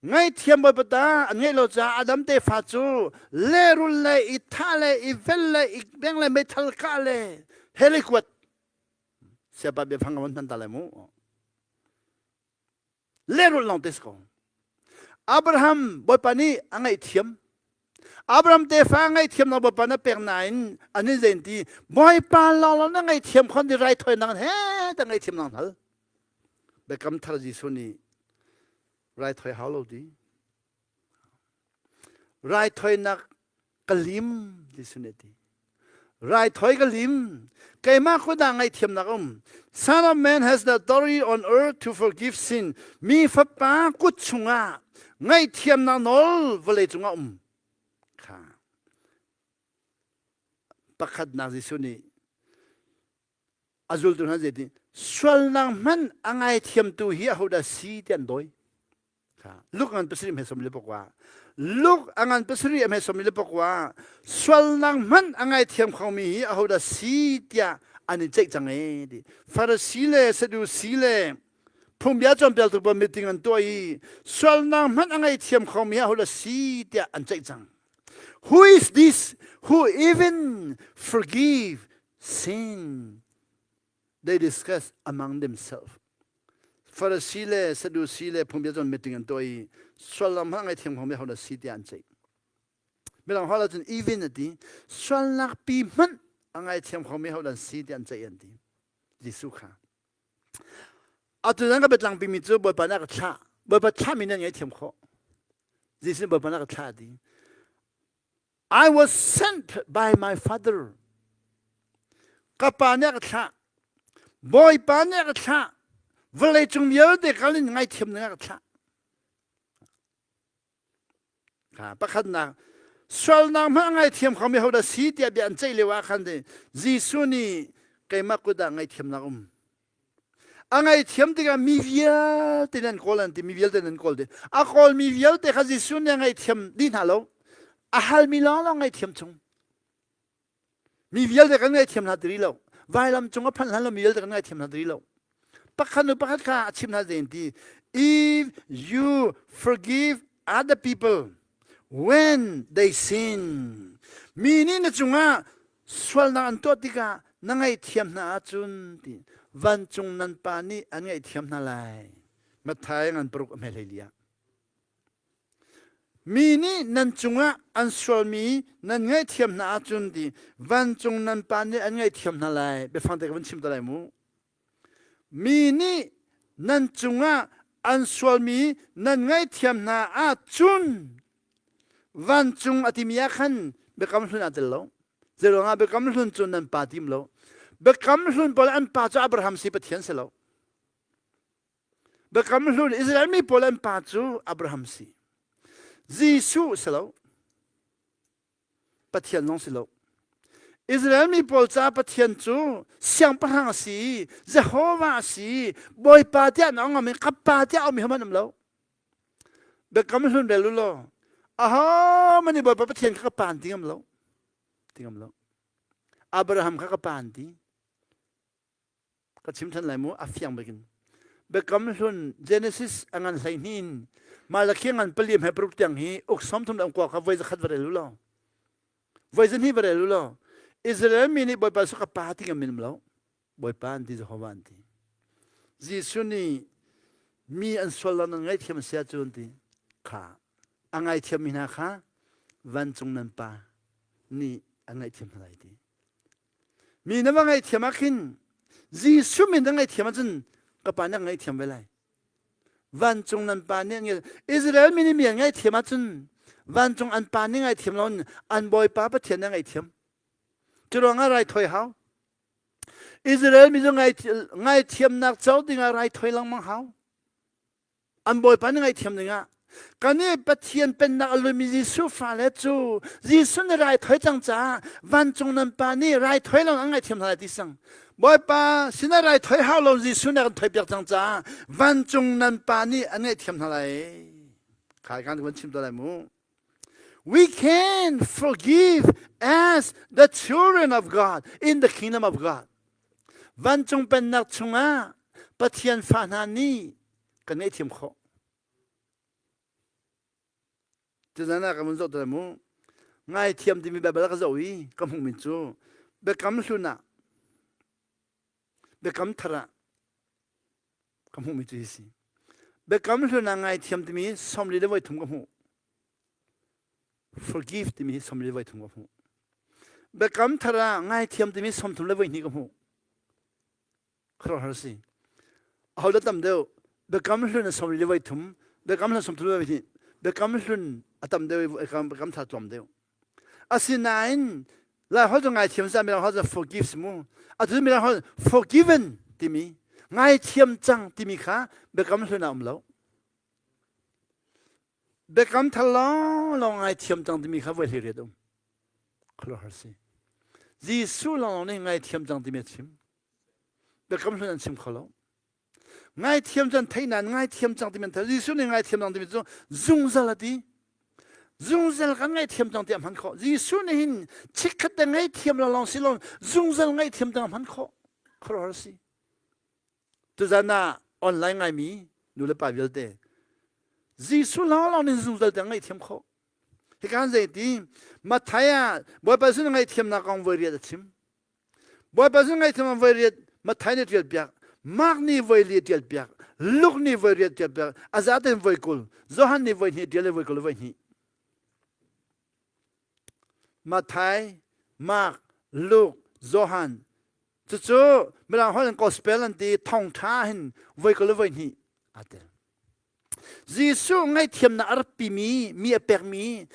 Ngaihthiam Bawipa ta an ngeih lo caah Adam tefa cu lehrul le i thah le i vel le i beng le meithal kah le hell i kuat. Siapa biafang ka von hman ta lai mu. Lehrul lawng te si ko. Abraham Bawipa nih a ngaihthiam. Abraham tefa ngaihthiam nak Bawipa na pek nain an in zein ti Bawipa lawng na ngaihthiam khon di raithawinak he ta ngaihthiam nang hal. Biakam thar Jesuh nih raithawi hau lo ti. Raithawinak ka lim Jesuh nih a ti. Raithawi ka lim. Keimah khudah ngaihthiamnak um. Son of man has the authority on earth to forgive sin. Mi fapa kut chungah ngaihthiamnak nawl vawlei cungah um. Kha. Pakhatnak Jesuh nih a zultu hna zeiti sualnak hmanh a ngaithiamtu hi ahodah si ti an dawi. Luke ngan pasarih hme som le pakua Luke a ngan pasarih hme som le pakua sualnak hmanh a ngaithiam khomi hi ahodah si tiah an i ceih cang e ti Farasi le Sadusi le phungbia cawnpiaktu pawl meeting an tuah i sualnak hmanh a ngaithiam khomi hi ahodah si tiah an ceih cang Who is this who even forgive sin they discuss among themselves. Farasi le Sadusi le phungbia cun meeting an tuah i suallam hmanh ngaithiam kho mi ho na si tiah an ceih. Midang holh ahcun even a ti sualnak pi hmanh a ngaithiam kho mi ho dan si tiah an ceih an ti. Jesuh kha. Atu nan ka biatlang pimi cu Bawipa nih a ka thlah. Bawipa thlahmi nan ngaithiam khawh. Jesuh nih Bawipa nih a ka thlah a ti. I was sent by my father. Ka pa nih a ka thlah. Bawipa nih a ka thlah. Vawlei cung vialte kal in ngaithiam ding a ka thlah. Kha pakhatnak sualnak hmanh ngaithiam khomi hodah si tiah bia an ceih lio ah khan Jesuh nih keimah kut ah ngaihthiamnak um. A ngaihthiam tikah mi vialte nan kawl an ti mi vialte nan kawl ti a kawl mi vialte kha Jesuh nih a ngaihthiam dih hna lo a halmi lawnglawng ngaihthiam chung mi vialte kan ngaihthiam hna ti rih lo vailam cung a phanh hlan lo mi vialte kan ngaihthiam hna ti rih lo pakhat nu pakhat kha a chim hna zein ti if you forgive other people when they sin mi nih na cungah Sualnak an tuah tikah na ngaihthiam hna ahcun ti vancung nan pa nih an ngaihthiam hna lai. Matthai ngan paruk a hme hlei ah. Mi nih nan cungah an sualmi nan ngaihthiam hna ahcun ti vancung nan pa nih an ngaihthiam hna lai. Biafang te ka van chim te lai mu. Mi nih nan cungah an sualmi nan ngaihthiam hna ahcun vancung a timi ah khan biakam hlun aa tel lo. Zeiruangah biakam hlun cu nan pa tim lo. Biakam hlun pawl an pa cu Abraham si Pathian si lo. Biakam hlun Israel mi pawl an pa cu Abraham si. Jesuh si lo. Pathian zong si lo. Israel mi pawl caah Pathian cu siangpahrang a si, Jehovah a si, Bawipa tiah na ngam i ka pa tiah aumi hman um lo. Biakam hlun rel u law, aho mani Bawipa Pathian kha ka pa an ti ngam lo. Ti ngam lo. Abraham kha ka pa an ti. Ka chim than lai mu a fiang bikin. Biakam hlun Genesis a ngan 12 in Malakhi ngan pali he paruk tiang hi uk 30 le kua kha voi zakhat va rel u law. Voi zahnih va rel u law. Israel mi nih Bawipa su ka pa ti ngam min lo. Bawipa an ti Jehovah an ti. Jesuh nih mi an sual lo nan ngaihthiam sia cu an ti. Kha a ngaithiam mi hna kha vancung nan pa nih an ngaihthiam hna lai ti. Mi na va ngaihthiam ah khin Jesuh min na ngaihthiam ahcun ka pa nih a ngaihthiam ve lai. Vancung nan pa nih an Israel mi nih mi an ngaihthiam ahcun vancung an pa nih ngaihthiam lo an Bawipa Pathian nih a ngaihthiam. Cu ruangah raithawi hau. Israel mi cu ngaithiamnak co dingah raithawi lengmang hau. An Bawipa nih ngaihthiam dingah kan i Pathian pennak a lumi Jesuh fale cu Jesuh nih raithawi cang caah vancung nan pa nih raithawi lo an ngaihthiam hna lai ti sang. Bawipa sinah raithawi hau lo Jesuh nih a kan thawipiak cang caah vancung nan pa nih an ngaihthiam hna lai. Khai kan van chim ta lai mu. We can forgive as the children of God in the kingdom of God. Vancung pennak chungah Pathian fa hna nih kan ngaihthiam khawh. Tuzan ah ka vun zoh te mu. Ngaithiam timi Bible ka zoh i ka hmuhmi cu biakam hlun ah biakam thar ah ka hmuhmi cu hi si. Biakam hlun ah ngaithiam timi 40 le voi thum ka hmuh. Forgive timi hi 40 le voi thum ka hmuh. Biakam thar ah ngaithiam timi 30 le voi hnih ka hmuh. Khuaruahhar si. Aho dah tam deuh? Biakam hlun a 40 le voi thum, biakam hlun 30 le voi hnih, biakam hlun a tam deuh i biakam thar tlawm deuh. Asinain Lai holh cu ngaithiam sa mirang holh cu forgive si mu. Atu mirang holh forgiven timi ngaithiam cang timi kha biakam hlun ah um lo. Biakam thar lawnglawng ngaithiam cang timi kha voi hlei riat um. Khuaruahhar si. Jesuh lawnglawng nih ngaithiam cang timi a chim. Biakam hlun an chim kho lo. Ngaithiam cu an theih nain ngaithiam cang timi an theih. Jesuh nih ngaithiam cang timi cu zungzal a ti. Zungzal kan ngaihthiam cang tiah hman khawh. Jesuh nih hin chikkhat te ngaihthiam lo lawng si lo zungzal ngaihthiam cang hman khawh. Khuaruahhar si. Tuzan ah online ngaimi nu le pa vialte Jesuh lawnglawng nih zungzal tiang ngaihthiam khawh. Hika zei ti Matthai ah Bawipa sin ngaihthiamnak kong voi riat a chim. Bawipa sin ngaihthiam voi riat Matthai nih ṭial piak, Mark nih voi li ṭial piak, Luke nih voi riat ṭial piak, a zaten voi 20, Johan nih voi hnih ṭial i voi 20 le voi hnih. Matthai, Mark, Luke, Johan cucu Mirang holh in gospel an ti thawngṭha hin voi 20 le voi hnih aa tel. Jesuh ngaihthiamnak a ratpimi mi a pekmi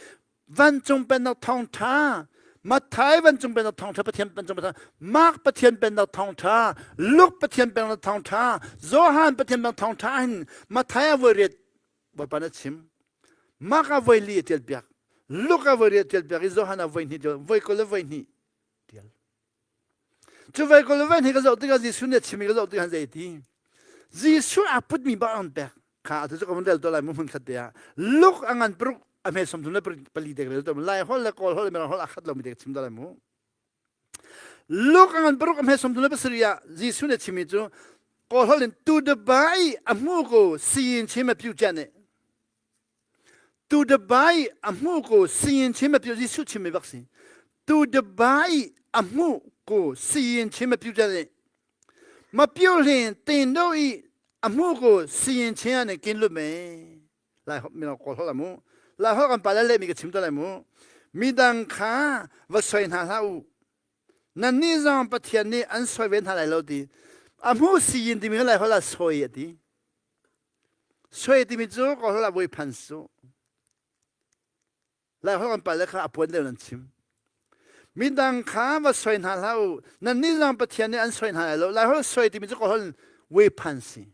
vancung pennak thawngṭha Matthai vancung pennak thawngṭha Pathian vancung pennak Mark Pathian pennak thawngṭha Luke Pathian pennak thawngṭha Johan Pathian pennak thawngṭha hin Matthai a voi riat Bawipa na chim Mark a voi li a ṭial piak Luke a voi riat ṭial piak i Johan a voi hnih ṭial voi 20 le voi hnih ṭial Cu voi ko le voi hi ka zoh tikah Jesuh nih a chim i ka zoh tikah zei ti Jesuh aa putmi bak an pek kha atu cu ka vun rel to lai mu hmun khat te ah Luke a ngan paruk a hme 33 le pali te ka rel to lai holh le kawl holh le mirang holh a khat lomi te ka chim to lai mu Luke a ngan paruk a hme 37 ah Jesuh nih a chimmi cu kawl holh in tu de bai a hmu ko siyin chim a piu cia nih Tu the bai a hmu ko siyin chim a piu Jesuh chim mi bak si. Tu the bai a hmu ko siyin chim a piu nih ma piu hlin tin do i a hmu ko siyin chim ane kin lu me lai hop mi ko hol amu lai hol kan pa le mi ka chim to lai mu midang kha va soi hna hlah u nan nih zong Pathian nih an soi ve hna lai lo ti a hmu siyin timi lai hol ah soi a ti Sui timi cu ka hol ah voi phan su. Lai holh kan pale kha a puan deuh nan chim. Midang kha va soi hna hlah u. Nan nih zong Pathian nih an soi hna lai lo. Lai holh soi timi cu ka holh voi phan si.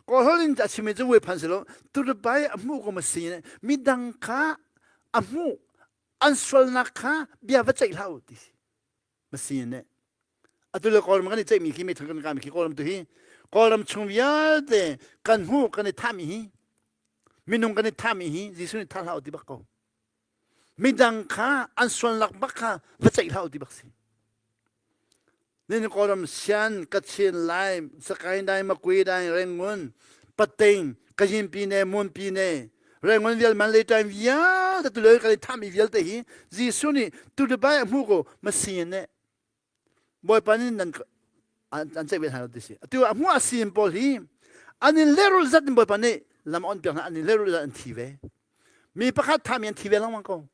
Kawl holh in a chimmi cu voi phan si lo. Turubai a hmuh ko ma si. Midang kha a hmuh an sualnak kha bia va ceih hlah u ti si. Masi nih atu le Kawlram kan i ceihmi khi meithal kan kami khi Kawlram tu hi Kawlram chung vialte kan hmuh kan i thahmi hi minung kan i thahmi hi Jesuh nih thah hlah u ti bak ko midang kha an sualnak bak kha va ceih hlah u ti bak si Nin Kawlram Sian Kachin Lai Sakaing Dai Makui Dai Rengun Pating Kayin Pine Mun Pine Rengon vial man le time vialte tu le kan i thahmi vialte hi Jesuh nih tu le bai a hmu ko masi ne Bawipa nih nan an ceih ve hna lo ti si atu a hmu a sin pawl hi an in lehrul zat in Bawipa nih lam on piak hna an in lehrul zat an thi ve mi pakhat thahmi an thi ve lengmang ko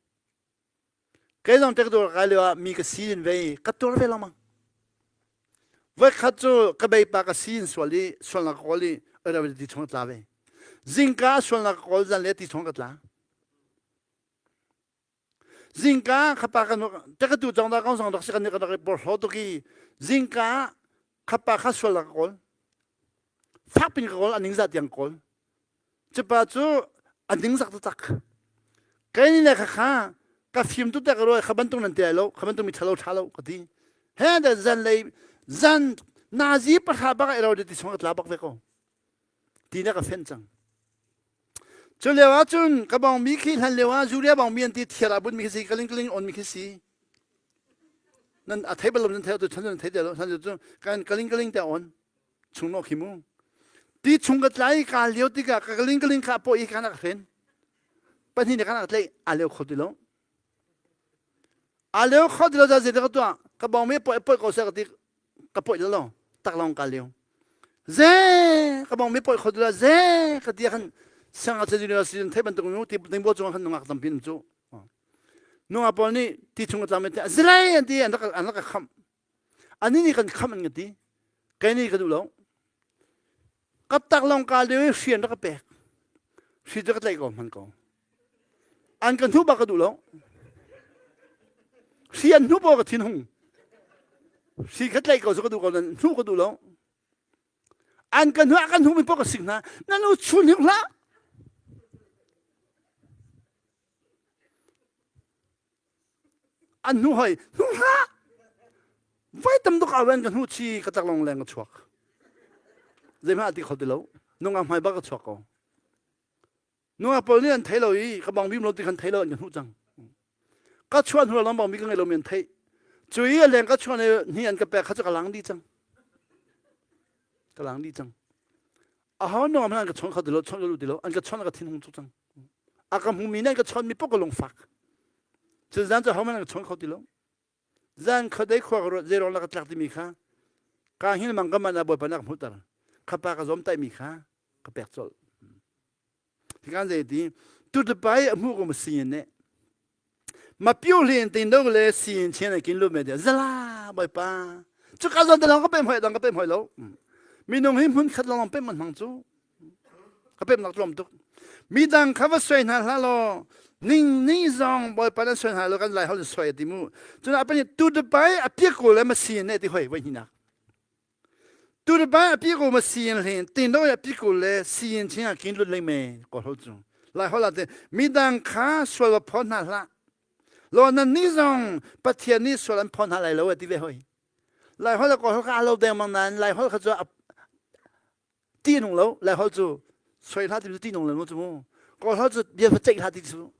Kei zong tek dawr kai lio ah mi ka si in ve ka tuar ve lengmang. Voikhat cu ka beipa ka si in sual i sualnak ka kawl i oi ti chung ka tla ve. Zingka sualnak ka kawl zan le ti chung ka tla. Zingka khapa kan tekatu cong da kong song rak si kan kan rak porhlaw tuk i zingka khapa kha sualnak ka kawl. Fakpin ka kawl a ningzah tiang kawl. Cupa cu a ningzak taktak. Kei nih le khakha ka fim tu te ka ruai kha bantuk nan ti lai lo kha bantuk mi ṭhalo ṭha lo ka ti. He da zan lei zan nazi pahra bak ai ro ti chung ka tla bak ve ko. Ti na ka fen cang. Cu lio ah cun ka bong mi khi hlan lio ah Zuria bong mi an ti thiar ah bun mi khi si kaling kaling on mi khi si. Nan a thei bal lo nan thei tu chan nan thei te lo chan cu kan kaling kaling te on. Chung no khi mu. Ti chung ka tlai ka lio tikah ka kaling kaling kha paw i ka nak hren. Pahnih nih kan tlaih aa leo kho ti lo. Aa leo kho ti lo ca zei ka tuah ka bawng mi poi poi ko seh ka ti ka poi lo tak long ka leo. Ze ka bawng mi poi kho ti lo ze ka ti khan siangngakchia university thei bantuk nu ti dingbo cung khan nungak tampi cu. Nungak pawl nih ti chung tlam te zilai an ti an rak an rak khamh. Ani nih kan khamh an ka ti. Kei nih ka duh lo. Ka tak long ka leo i hri an rak ka pek. Hri cu ka tlaih ko hman ko. An ka hnu bak ka duh lo. Hri an hnu paw ka thin hung. Hri ka tlaih ko cu ka duh ko nan hnu ka duh lo. An ka hnu a kan hnu mi paw ka sing hna. Nan u chun hing hlah. An hnu hoi hnu hlah. Voi tam tuk awen ka hnu chi ka tak long leng ka chuak. Zeihmah ti kho ti lo. Nungak hmai bak ka chuak ko. Nungak pawl nih an thei lo i ka bang bim lo ti khan thei lo an ka hnu cang. Ka chuan hnu long bang mi ka ngei lo mi an thei. Cu i a leng ka chuan i hni an ka pek kha cu ka lang dih cang. Ka lang dih cang. Aho nungak hmanh an ka chawn kho ti lo, chawn ka duh ti lo. An ka chawn ka thin hung tuk cang. A ka hmumi nih an ka chawnmi paoh ka lungfak. Cun zan cu ahohmanh an ka chawn kho ti lo. Zan khuadei khua ka ruat zeiruang lah ka tlak timi kha ka hngil mang ka man ah Bawipa nih a ka hmuhter. Khapa ka zawmtaihmi kha ka pek colh. Hikan zei ti tutupai a hmu ko ma singin ne ma piu hlin tin do le singin chen kin lu me de zala Bawipa cu ka zawn te lawng ka pem hoi dang ka pem hoi lo minung hi hmun khat lawng pem man hmang cu ka pemnak tlawm tuk midang kha va soi hna hlah law ning ni zong bawipa nan soi hna lo kan lai hol soi ti mu cun a pani tu de pai a pia ko le ma si ne ti hoi voi hinak tu de pai a pia ko ma si in hlin tin do a pia ko le si in ching a kin lut lei me ko hol chu lai hol ate midang kha sual va phon hna hlah lo nan ni zong pathian nih sual an phon hna lai lo ti ve hoi lai hol ko hol kha lo deng mang nan lai hol kha chu ti nung lo lai holh cu soi hlah ti cu ti nung lo cu mu kawl holh cu bia va ceih hlah ti cu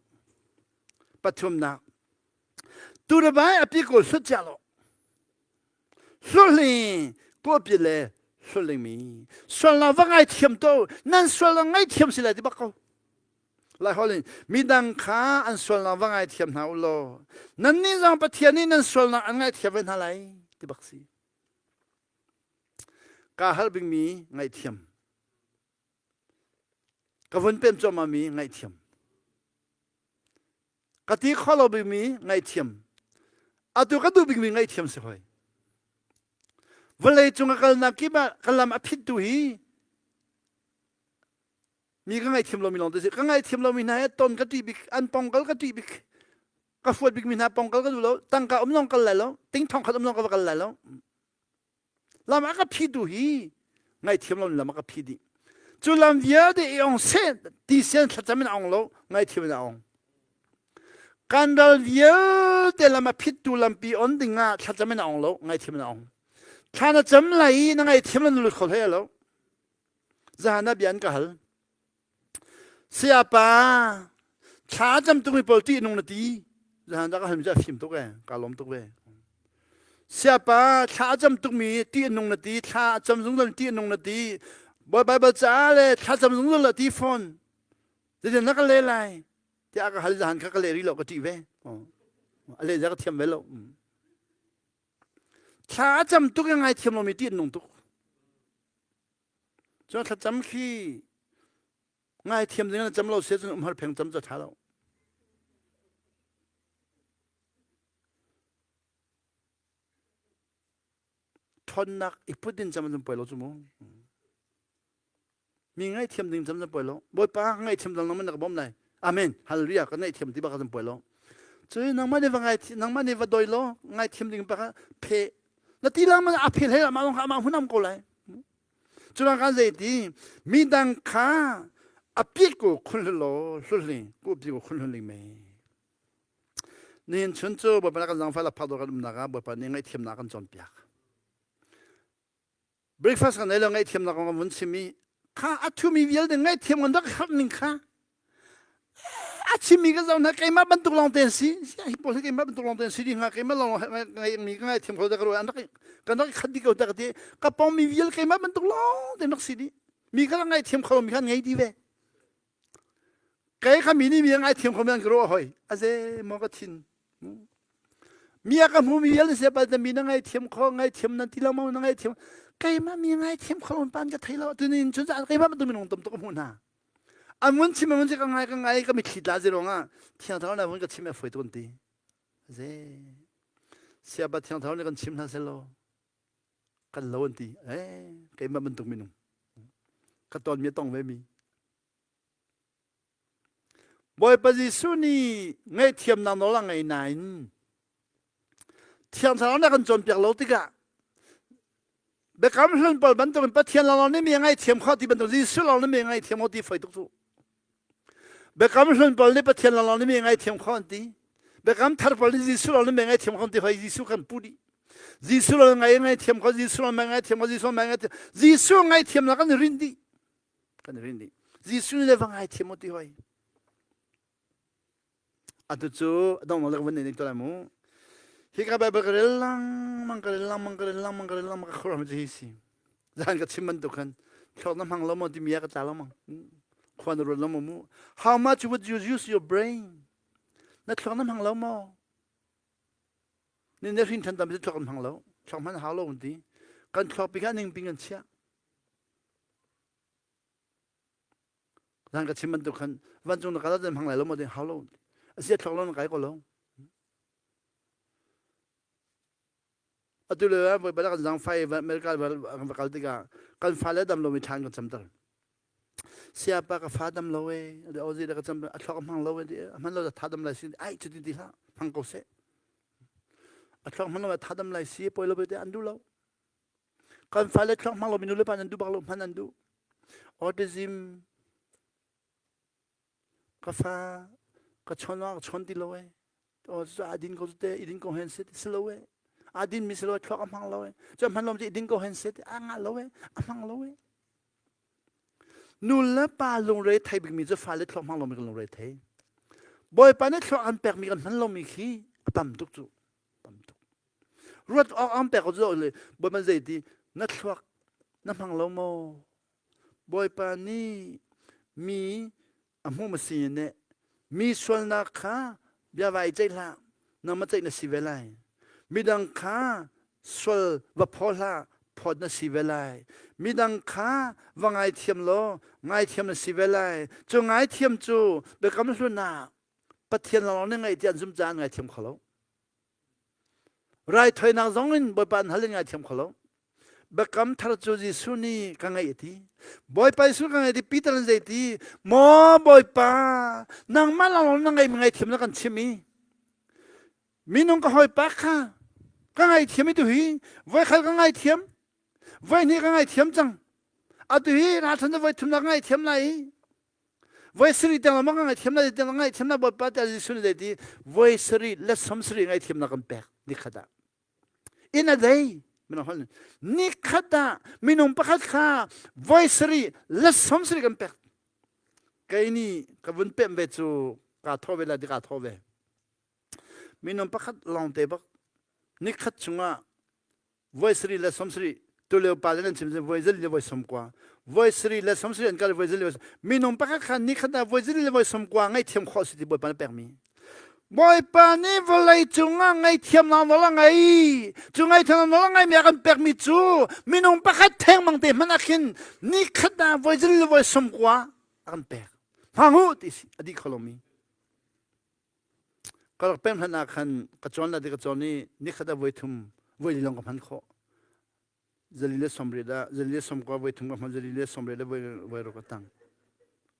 pathumnak tu le bai api ko hlut cia lo hlut ko pi le hlut ling mi sual na va ngai thiam to nan sual na ngai thiam si lai ti bak ko lai holh in midang kha an sualnak va ngai thiam hna u law nan nih zong Pathian nih nan sualnak an ngai thiam ve hna lai ti bak si Kaa hal bingmi ngaihthiam. Ka vun pem cuahmahmi ngaihthiam. Ka ti kho lo bikmi ngaihthiam. Atu ka duh bikmi ngaihthiam si hoi. Vawlei cung ka kalnak kip ah ka lam a phittu hi mi ka ngaihthiam lomi lawng te si. Ka ngaihthiam lomi hna he ton ka ṭih bik, an pong kal ka ṭih bik. Ka fuat bikmi hna pong kal ka duh lo. Tangka um zong kal lai lo. Ting thong khat um zong ka va kal lai lo. Lam a ka phitu hi ngaihthiam lo lam a ka phi dih. Cu lam vialte i ong seh ti sian thlacam in a ong lo, ngaihthiam in a ong. Kan ral vialte lam a phittu lampi on ding ah thlacam in a ong lo, ngaihthiam in a ong. Thla na cam lai i na ngaihthiam lo na lut kho hlei lo. Zahan ah bia an ka hal. Sayapa, thla cam tuk mi pawl ṭih nung na ti. Zahan dah ka halmi cu a fim tuk e, ka lawm tuk ve. Sayapa, thla cam tuk mi ṭih nung na ti, thla cam zungzal ṭih nung na ti. Bawi Bible ca le thla cam zungzal la ti fawn. Zeitin na ka le lai? Tiah ka hal zahan kha ka le rih lo ka ṭih ve. A le zia ka thiam ve lo. Thla a cam tuk i ngai thiam lomi ṭih nung tuk. Cun thlacam khi ngaithiam ding na cam lo sia cun umhar pheng cam cu a ṭha lo. Ṭhawnnak i put in cam cun poi lo cu mu. Mi ngaihthiam ding cam cun poi lo. Bawipa ka ngaihthiam dang nangmah na ka bawmh lai. Amen. Hallelujah. Ka ngaihthiam ti bak cun poi lo. Cun nangmah nih va ngai nangmah nih va doi law ngaithiam ding bak phe na ti lang a phel he amah lawng kha amah hunam ko lai. Culang kan zei ti midang kha a pit ko khun law hlulli ku pi ko khun hlulli me. Nihin chun cu Bawipa kan zangfah la phak dawr kan umnak ah Bawipa nih ngaihthiamnak kan cawnpiak. Breakfast kan ei lo ngaihthiamnak kong kan vun chim i kha a thumi vialte ngaihthiam kan rak herh ning kha a chimmi ka zoh hna keimah bantuk lawng te an si hi pawl hi keimah bantuk lawng te an si dih hnga keimah lawng ngaihmi ka ngaithiam kho ka ruah an rak kan rak khat dih ko ta ka ti ka pawngmi vial keimah bantuk lawng te an rak si dih mi kha rak ngaithiam kho mi kha an ngei dih ve. Kei kha mi nih mi ngai thiam kho men ka ruah hoi. Aze maw ka thin. Mi a ka hmu mi vialte sia pa mi na ngai thiam kho ngai thiam nan ti lo maw na ngai thiam. Keimah mi ngai thiam kho lo pan ka thei lo. Tunin chun za keimah bantuk minung tam tuk ka hmuh hna. An vun chim an vun ka ngai ka ngai ka mitthli tla zirong ah thiang thlarau na vun ka chim e foi tun ti. Aze. Siapa thiang thlarau nih kan chim hna selaw kan lo an ti. Eh keimah bantuk minung. Ka ton mi tong ve mi. Bawipa Jesuh nih ngaihthiamnak nawl a ngei nain Thiang Thlarau nih a kan cawnpiak lo tikah Biakam Hlun pawl bantukin Pathian lawnglawng nih mi a ngaihthiam khawh ti bantuk Jesuh lawng nih mi a ngaihthiam khawh ti foi tuk cu. Biakam Hlun pawl nih Pathian lawnglawng nih mi a ngaihthiam khawh an ti. Biakam Thar pawl nih Jesuh lawng nih mi a ngaihthiam khawh an ti hoi Jesuh kan puh dih. Jesuh lawng ngai ngaihthiam khawh Jesuh lawng ngaihthiam khawh Jesuh lawng ngaihthiam Jesuh ngaihthiamnak kan rinh dih. Kan rinh dih. Jesuh nih le va ngaithiam u ti hoi. Atu cu dong le van nei to mu. Hi ka Bible ka rel langmang ka rel langmang ka rel langmang ka rel langmang ka khuaruah cu hi si. Zan ka chim bantuk khan thluak na hmang lo maw timi ah ka tla lo mang. Khua na ruat lo maw mu. How much would you use your brain? Na thluak na hmang lo maw? Ni na hrin than tam cu thluak kan hmang lo. Thluak hman hau lo ti. Kan thluak pi kha ning ping kan chiah. Zan ka chim bantuk khan vancung na kal ah hmang lai lo maw ding hau lo. A sia thluak lo na kai ko lo. Atu le voi bala kan zang fai America kan va kal tikah kan fale dam lo mi thlan kan camter. Siapa ka fa dam lo e, ozi da ka cam a thluak hmang lo e, a hman lo da tha dam lai si ai cuti ti hlah hmang ko seh. A thluak hmang lo tha dam lai si poi lo te an duh lo. Kan fale thluak hmang lo mi nu le pa nan duh bak lo hman an duh. Autism ka fa ka chon ka chon ti lo e. O cu a din ko te i din ko hen se si lo e. A din mi si lo thluak a hmang lo e. Cu hman lo i din ko hen se a nga lo e. A hmang lo e. Nu le pa lungre thei bikmi cu fale thluak hmang lomi kan lungre thei. Bawipa nih thluak an pekmi kan hman lomi khi a tam tuk cu. Tam tuk. Ruat awk an pek cu le Bawipa zei ti na thluak na hmang lo maw? Bawipa nih mi a hmu ma si ne mi sualnak kha bia vai ceih hlah nangmah ceih na si ve lai midang kha sual va phaw hlah phawt na si ve lai midang kha va ngaithiam law ngaithiam na si ve lai cu ngaithiam cu biakam hlun ah Pathian lawnglawng nih ngaih ti an zum caah an ngaithiam kho lo Raithawinak zong in Bawipa an hal in ngaithiam kho lo. Biakam thar cu Jesuh nih ka ngaih a ti. Bawipa Jesuh ka ngaih ti Peter an zei ti maw Bawipa nangmah lawnglawng na ngaihmi ngaithiam na kan chim i minung ka hawipa kha ka ngaithiam i tuhi voikhal ka ngaithiam voihnih ka ngaithiam cang atu hi ralchan cu voithum na ka ngaithiam lai i Voi sarih tiang lama ka ngaihthiam lai tiang ngaihthiam na Bawipa tiah Jesuh nih zeiti voi sarih le som sarih ngaihthiamnak kan pek nikhat ah. In a day minung hol nikhat ah minung pakhat kha voi sarih le som sarih kan pek. Kei nih ka vun pem ve cu kaa thaw ve la ti kaa thaw ve. Minung pakhat lawng te bak nikhat chungah voi sarih le som sarih tulio pa le nan chim voi zali le voi som kua voi sarih le som sarih an kal voi zali minung pakhat kha ni khat ah voi zali le voi som kua ngaihthiam khawh si ti bawipa na pekmi Bawipa nih vawlei cungah ngaihthiamnak nawl a ngei cu ngaihthiamnak nawl a ngeimi a kan pekmi cu minung pakhat thengmang te hmanh ah khin ni khat ah voi zali le voi som kua a kan pek hmang u ti si a dih kho lomi Ka rak pem hlan ah khan ka cawn la ti ka cawn i nikhat ah voi thum voi li lawng ka hman khawh. Zali le sawmriat ah zali le sawmkua voi thum ka hman zali le sawmriat le voi voi ruk a tang.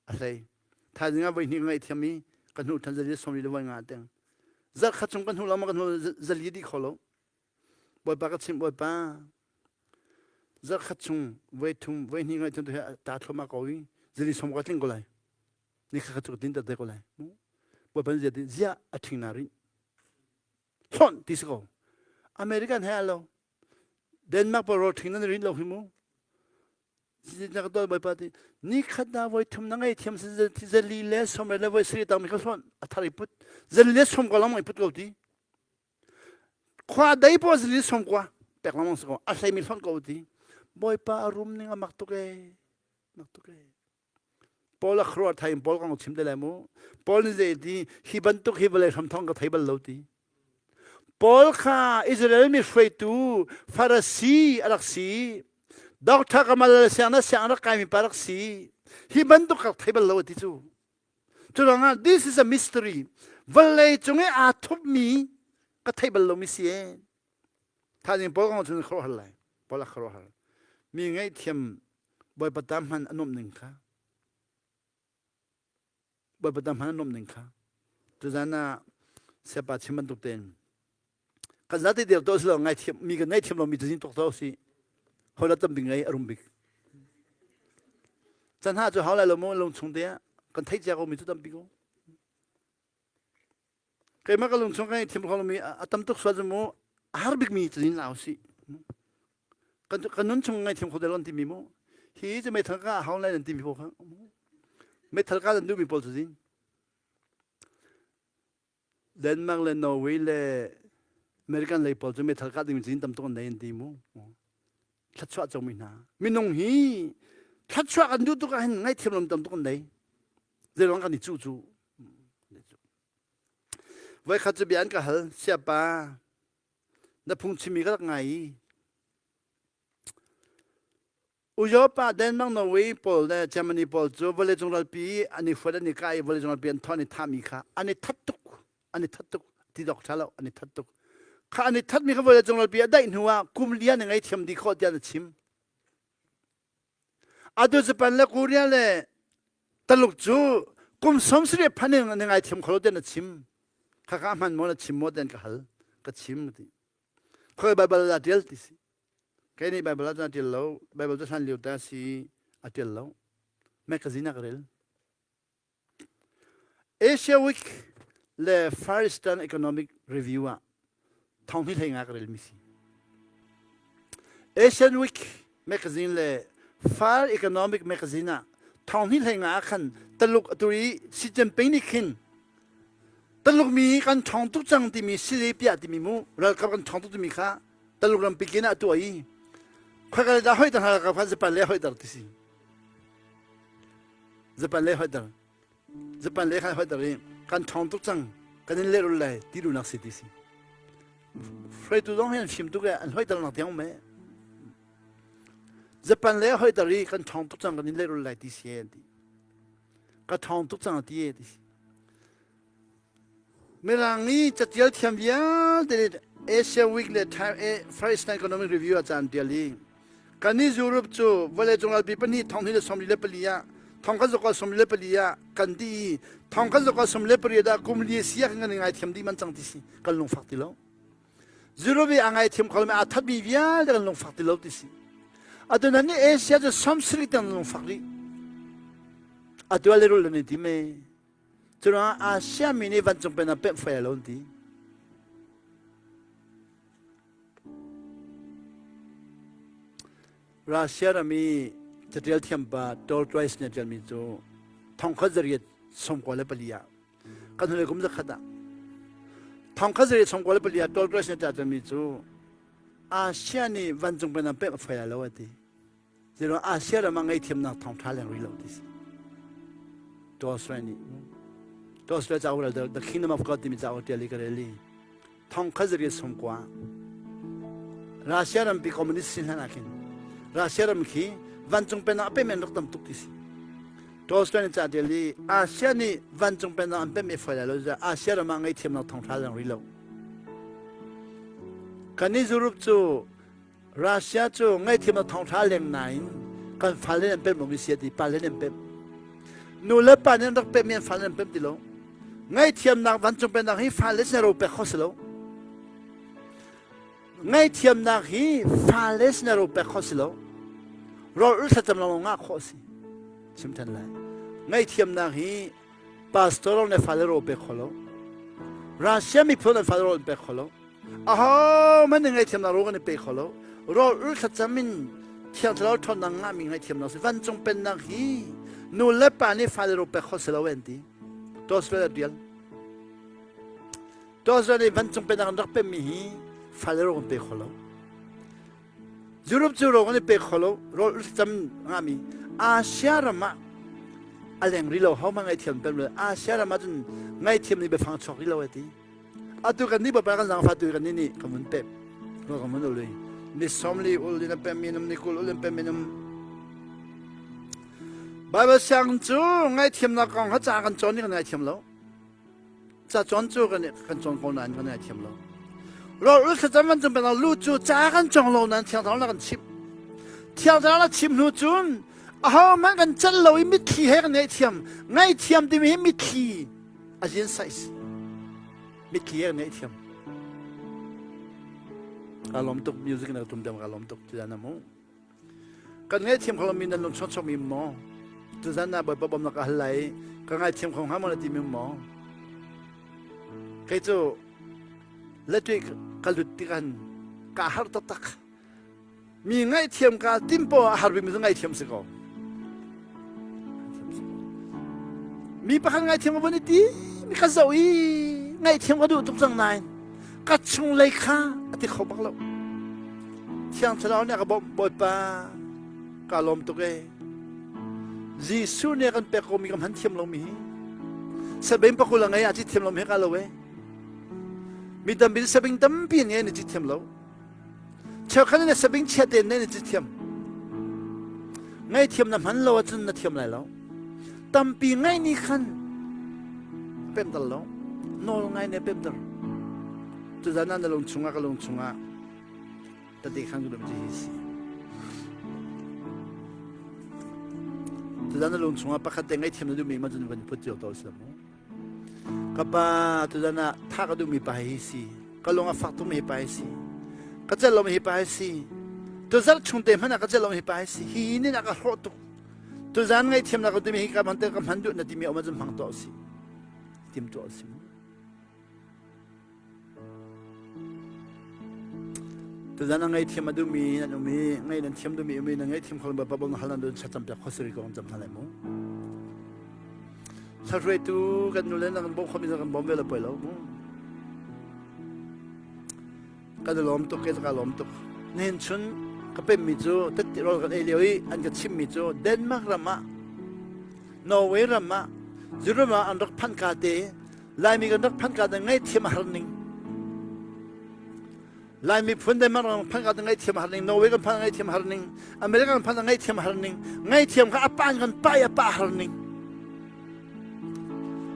A hlei. Thaizing ah voi hnih ka ngaihthiam i ka hnu than zali le sawmriat le voi nga teng. Zarh khat chung ka hnu lawng ka hnu zali dih kho lo. Bawipa ka chimh Bawipa zarh khat chung voi thum voi hnih ngaihthiam tu hi ta thluahmah ko i zali sawmkua tling ko lai. Ni kha cu din te ko lai. Bawipa zia ti zia a ṭhing na rih. Hlonh ti si ko. American he alo. Denmark pa ro ṭhing nan rin lo hi mu. Na ka dol Bawipa ti ni khat na voi thum na ngei thiam zali le som le voi sari tang mi kha hlonh a thar i put. Zali le som ko lam i put ko ti. Khua dei po zali som kwa pek lamang si ko. A hlei mi hlonh ko ti. Bawipa a rum ning a mak tuk e. Mak tuk e. Paul a khuaruah thai in Paul kong chim te lai mu. Paul nih zei ti hi bantuk hi vawlei hramthong ka thei bal lo ti. Paul kha Israel mi hruaitu Farasi a rak si. Doctor Kamal siang na siang rak kaimi pa rak si. Hi bantuk ka thei bal lo ti cu. Cu this is a mystery. Vawlei cung i aa thupmi ka thei bal lomi si e. Thaizing Paul kong cun khuaruahhar lai. Paul a khuaruahhar. Mi ngaihthiam Bawipa ta hman a nuamh ning kha. Bawipa ta hman a nuamh ning kha. Tuzan ah siapa chim bantuk tein kan zate deu to silo ngaithiam mi kan ngaithiam lomi tuzing tok to si hola tam bing ngai a rum bik chan ha cu hau lai lo mu lung chung te ah kan theih cia ko mi cu tampi ko Keimah ka lungchung ka ngaihthiam kho lomi a tam tuk sual cu mu a har bikmi cazin la usih. Kan kan nun chung ngaihthiam kho del kan timi mu. Hi cu meithal ka hau lai nan timi pawl kha. Meithal ka nan duhmi pawl cazin. Denmark le Norway le American lei pawl cu meithal ka ding cazin tam tuk an nei an ti mu. Thluachuah comi hna. Minung hi thluachuah kan duh tuk ahhin ngaihthiam lam tam tuk an nei. Zeiruang kan i cuh cu. Voikhat cu bia an ka hal, siapa, na phungchimmi ka rak ngai i Ujopa Denmark Norway pawl le Germany pawl cu vawleicung ralpi an i huat an i kah i vawleicung ralpi an thawh an i thahmi kha an i that tuk an i that tuk ti dawk ṭha lo an i that tuk kha an i thatmi kha vawleicung ralpi a daih hnu ah kum li an i ngaihthiam dih khawh tiah an chim Atu Japan le Korea le Taluk cu kum 70 phan in na ngaithiam kho lo tiah na chim. Khakha hman maw na chim maw tiah ka hal. Ka chim ti. Khoi Bible ah tial ti si. Kei nih Bible ah cun a tial lo. Bible cu hlan lio ta si a tial lo. Magazine ah ka rel. Asia Week le Far Eastern Economic Review ah thong hi hlei nga ka relmi si. Asian Week magazine le Far Economic magazine ah thong hi hlei nga ah khan Taluk atu i Xi Jinping nih khin Taluk mi kan ṭhawng tuk cang timi sile piah timi mu ralkap kan ṭhawng tuk timi kha Taluk rampi kin ah tuah i khoika dah hoi tar ralkap kha Japan le hoi tar ti si. Japan le hoiter Japan le khan hoiter i kan ṭhawng tuk cang kan in lehrul lai ti duhnak si ti si hruaitu zong hi an fim tuk e an hoiter nak tiang me Japan le hoiter i kan ṭhawng tuk cang kan in lehrul lai ti si an ti ka ṭhawng tuk cang ti e ti si Mirang i catial thiam vialte nih Asia Week le Far Eastern Economic Review ah ca an tial i kannih Europe cu vawleicung ralpi pahnih thong hnih le 44 ah thong kan zakua 44 ah kan dih i thong kan zakua 48 ah kum li si ah kan i ngaithiam dih man cang ti si kan lungfak ti lo Europe i a ngaithiam kho lomi aa thatmi vialte kan lungfak ti lo ti si atu nan nih Asia cu 70 tiang lungfak rih atu ah lehrul nan i tim e Curuangah Asia mi nih vancung pennak pemh fai lo an ti. Russia ram i catial thiampa Tolstoy nih a ṭialmi cu thongkhat zariat 94 ah kan hnulei kum zakhat ah thongkhat zariat 94 ah Tolstoy nih a ṭialmi cu Asia nih vancung pennak pemh a fai lo a ti. Zeiruang Asia ram ah ngaihthiamnak thawngṭha leng rih lo ti si. Tolstoy nih Tolstoy cauk rel The Kingdom of God timi cauk ṭial i ka rel i thongkhat zariat sawmkua Russia rampi communist si hlan ah khin Russia ram khi vancung pennak a pem rak tam tuk ti si. Tolstoy nih ca ṭial i Asia nih vancung pennak an pem i foi lai lo Asia ram ah ngaihthiamnak thawngṭha leng rih lo. Kannih Europe cu Russia cu ngaihthiam a thongthla leng nain kan fale an pemh lomi si ti pale an pemh. Nu le pa nih an rak pemh mi an fale an pemh ti lo. Ngaihthiamnak vancung pennak hi fale sin ro pek kho si lo. Ngaihthiamnak hi fale sin ro pek kho si lo. Rawl ul thlacam lawng ngah khawh si. Chim than lai. Ngaihthiamnak hi pastor le fale ro pek kho lo. Russia miphun an fale ro an pek kho lo. Ahohmanh nih ngaihthiamnak ro kan i pe kho lo. Rawl ul thlacam in Thiang Thlarau ṭhawnnak ngahmi ngaihthiamnak si. Vancung pennak hi nu le pa nih fale ro pek kho si lo an ti. Tolstoy a ṭial. Tolstoy nih vancung pennak an rak pemmi hi fale ro kan pe kho lo. Europe cu ro kan i pe kho lo. Rawl ul thlacam ngahmi Asia ram ah. A leng rih lo, hohmanh ngaihthiam pem lo. Asia ram ah cun ngaihthiam nih biafang chuak rih lo a ti. Atu kan nih bapa kan zaangfah tu kan nih nih kan vun pem. Kan vun ul Ni 40 ul in a pem mi num, ni 20 ul in pem mi num. Bible siang cu ngaihthiamnak kong kha ca kan cawn i kan ngaithiam lo. Ca cawn cu kan kan cawn ko nain kan ngaithiam lo. Rawl ul thlacam van cung peng lu cu ca kan cawng lo nain Thiang Thlarau na kan chimh. Thiang Thlarau na chim hnu cun ahohmanh kan celh lo i mitthli he kan ngaihthiam. Ngaihthiam timi hi mitthli a zin size. Mitthli he kan ngaihthiam. Ka lawm tuk music na tum dam ka lawm tuk ti na mu. Kan ngaihthiam kho lomi nan lung chuak mi maw? Tuzan ah Bawipa bawmnak ka hal lai ka ngaithiam kho hnga maw na ti mi maw? Kei cu latui ka lut tikan ka har taktak. Mi ngaihthiam ka tim po a har bik mi cu ngaihthiam si ko. Mi pakhat ngaihthiam ka vun i ti mi ka zoh i ngaihthiam ka duh tuk cang nain ka chunglei kha a ti kho bak lo. Thiang Thlarau nih a ka bawmh Bawipa ka lawm tuk ee. Jesuh nih a kan pek komi ka hman thiam lomi hi sabeng pakul a ngei ah ci thiam lomi he ka lo ee. Mi tampi sabeng tampi an ngei na ci thiam lo. Cheukhat nih sabing chia tein na ci thiam. Ngaithiam na hman lo ahcun na thiam lai lo. Tampi ngaih nih khan pemter lo. Nawl ngai ne pemter. Tuzan ah na lung chungah ka lung chungah tete khan ka dum hi si. Tuzan na lung chungah pakhat te ngaihthiam na duhmi ma cun van put cio to si mu. Ka pa tuzan ah tha ka duhmi pa hi si. Ka lung a fak tukmi hi pa hi si. Ka celh lomi hi pa hi si. Tuzarh chung te hmanh ah ka celh lomi hi pa hi si. Hi nin ah ka hrawh tuk. Tuzan ngaihthiamnak ka timi hi ka hman te ka hman duh na timi um ahcun hmang tuah usih. Tim tuah usih. Tuzan a ngaihthiam a duhmi nan um i ngaih nan thiam duhmi um i nan ngaihthiam kho lo ba hal nan dun cam piak khosiri ko cam hna lai mu. Thlarhuaitu kan nu le nan kan bawm khomi kan bawm ve lo poi lo mu. Kan i lawm tuk ke ka lawm tuk. Nihin chun ka pemmi cu tette rawl kan ei lio i an ka chimmi cu Denmark ram ah Norway ram ah Europe ah an rak phanh ka te Laimi kan rak phanh ka te ngaihthiam a har ning. Laimi phun Denmark ram phanh ka te ngaihthiam a har ning, Norway kan phanh ngaihthiam a har ning, America kan phanh ngaihthiam a har ning, ngaihthiam kha a pa in kan pa i a pa har ning.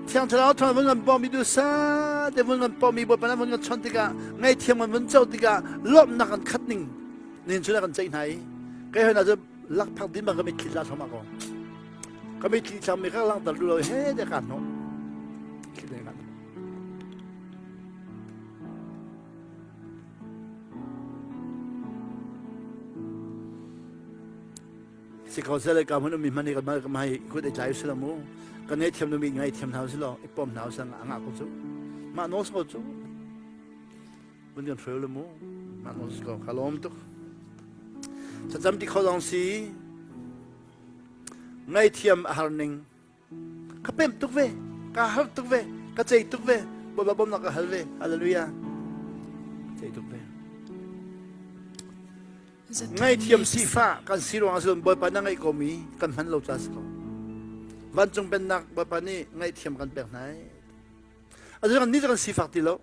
Thiang Thlarau thawng vun kan pawmi du sa te vun kan pawmi Bawipa vun kan chon tikah ngaihthiam kan vun co tikah lawmhnak kan khat ning nin chun kan ceih hna i kei hoi na cu lakphak din bang ka mitthli tla thluahmah ko. Ka mitthli thlam mi ka langhter duh lo he te ka hnawh. Si ko seh le ka hmun ummi hmanh hi kan mah hi kut i tlai usila mu. Kan ngaihthiam lomi ngaihthiam hna usila i pom hna usila a ngah ko cu. Mah nawl si ko cu. Vun kan hruai le mu. Mah nawl si ko. Ka lawm tuk. Thlacam ti kho zong si. Ngaihthiam a har ning. Ka pem tuk ve. Ka har tuk ve. Ka cei tuk ve. Bawipa bawmnak ka hal ve. Hallelujah. Cei tuk ve. Ngaihthiam sifah kan si ruangah cun Bawipa na ngaih komi kan hman lo ca si ko. Vancung pennak Bawipa nih ngaihthiam kan pek hna ai. Atu kan ni cu kan sifak ti lo.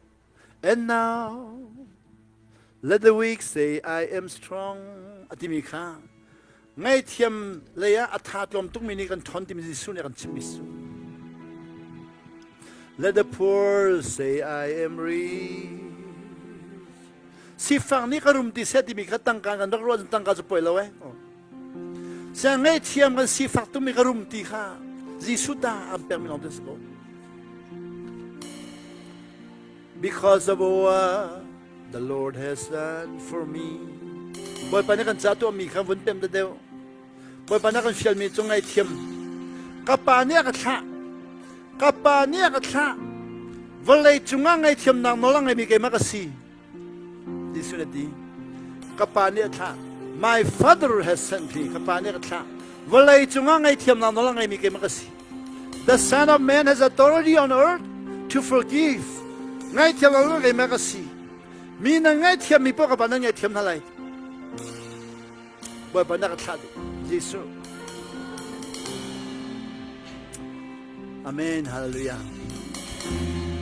And now let the weak say I am strong a timi kha ngaihthiam lei ah a tha tlawm tukmi nih kan ṭhawn timi Jesuh nih a kan chimmi su. Let the poor say I am rich. Sifak nih ka rum ti seh timi kha tangka kan rak ruah cun tangka cu poi lo eh. Siang ngaihthiam kan sifak tumi ka rum ti kha Jesuh ta an pekmi lawng te si ko. Because of what the Lord has done for me. Bawipa nih kan ca tuahmi kha vun pem deuh. Bawipa nih kan fialmi cu ngaihthiam. Ka pa nih a ka thlah. Ka pa nih a ka thlah. Vawlei cungah ngaihthiamnak nawl a ngeimi keimah ka si. Jesuh nih a ti. Ka pa nih a thlah. My father has sent me. Ka pa nih a ka thlah. Vawlei cungah ngaihthiamnak nawl a ngeimi keimah ka si. The Son of Man has authority on earth to forgive. Ngaihthiamnak nawl a ngeimi ka si. Mi nan ngaihthiammi paoh ka pa nan ngaihthiam hna lai. Bawipa na ka thlah dih. Jesuh. Amen. Hallelujah.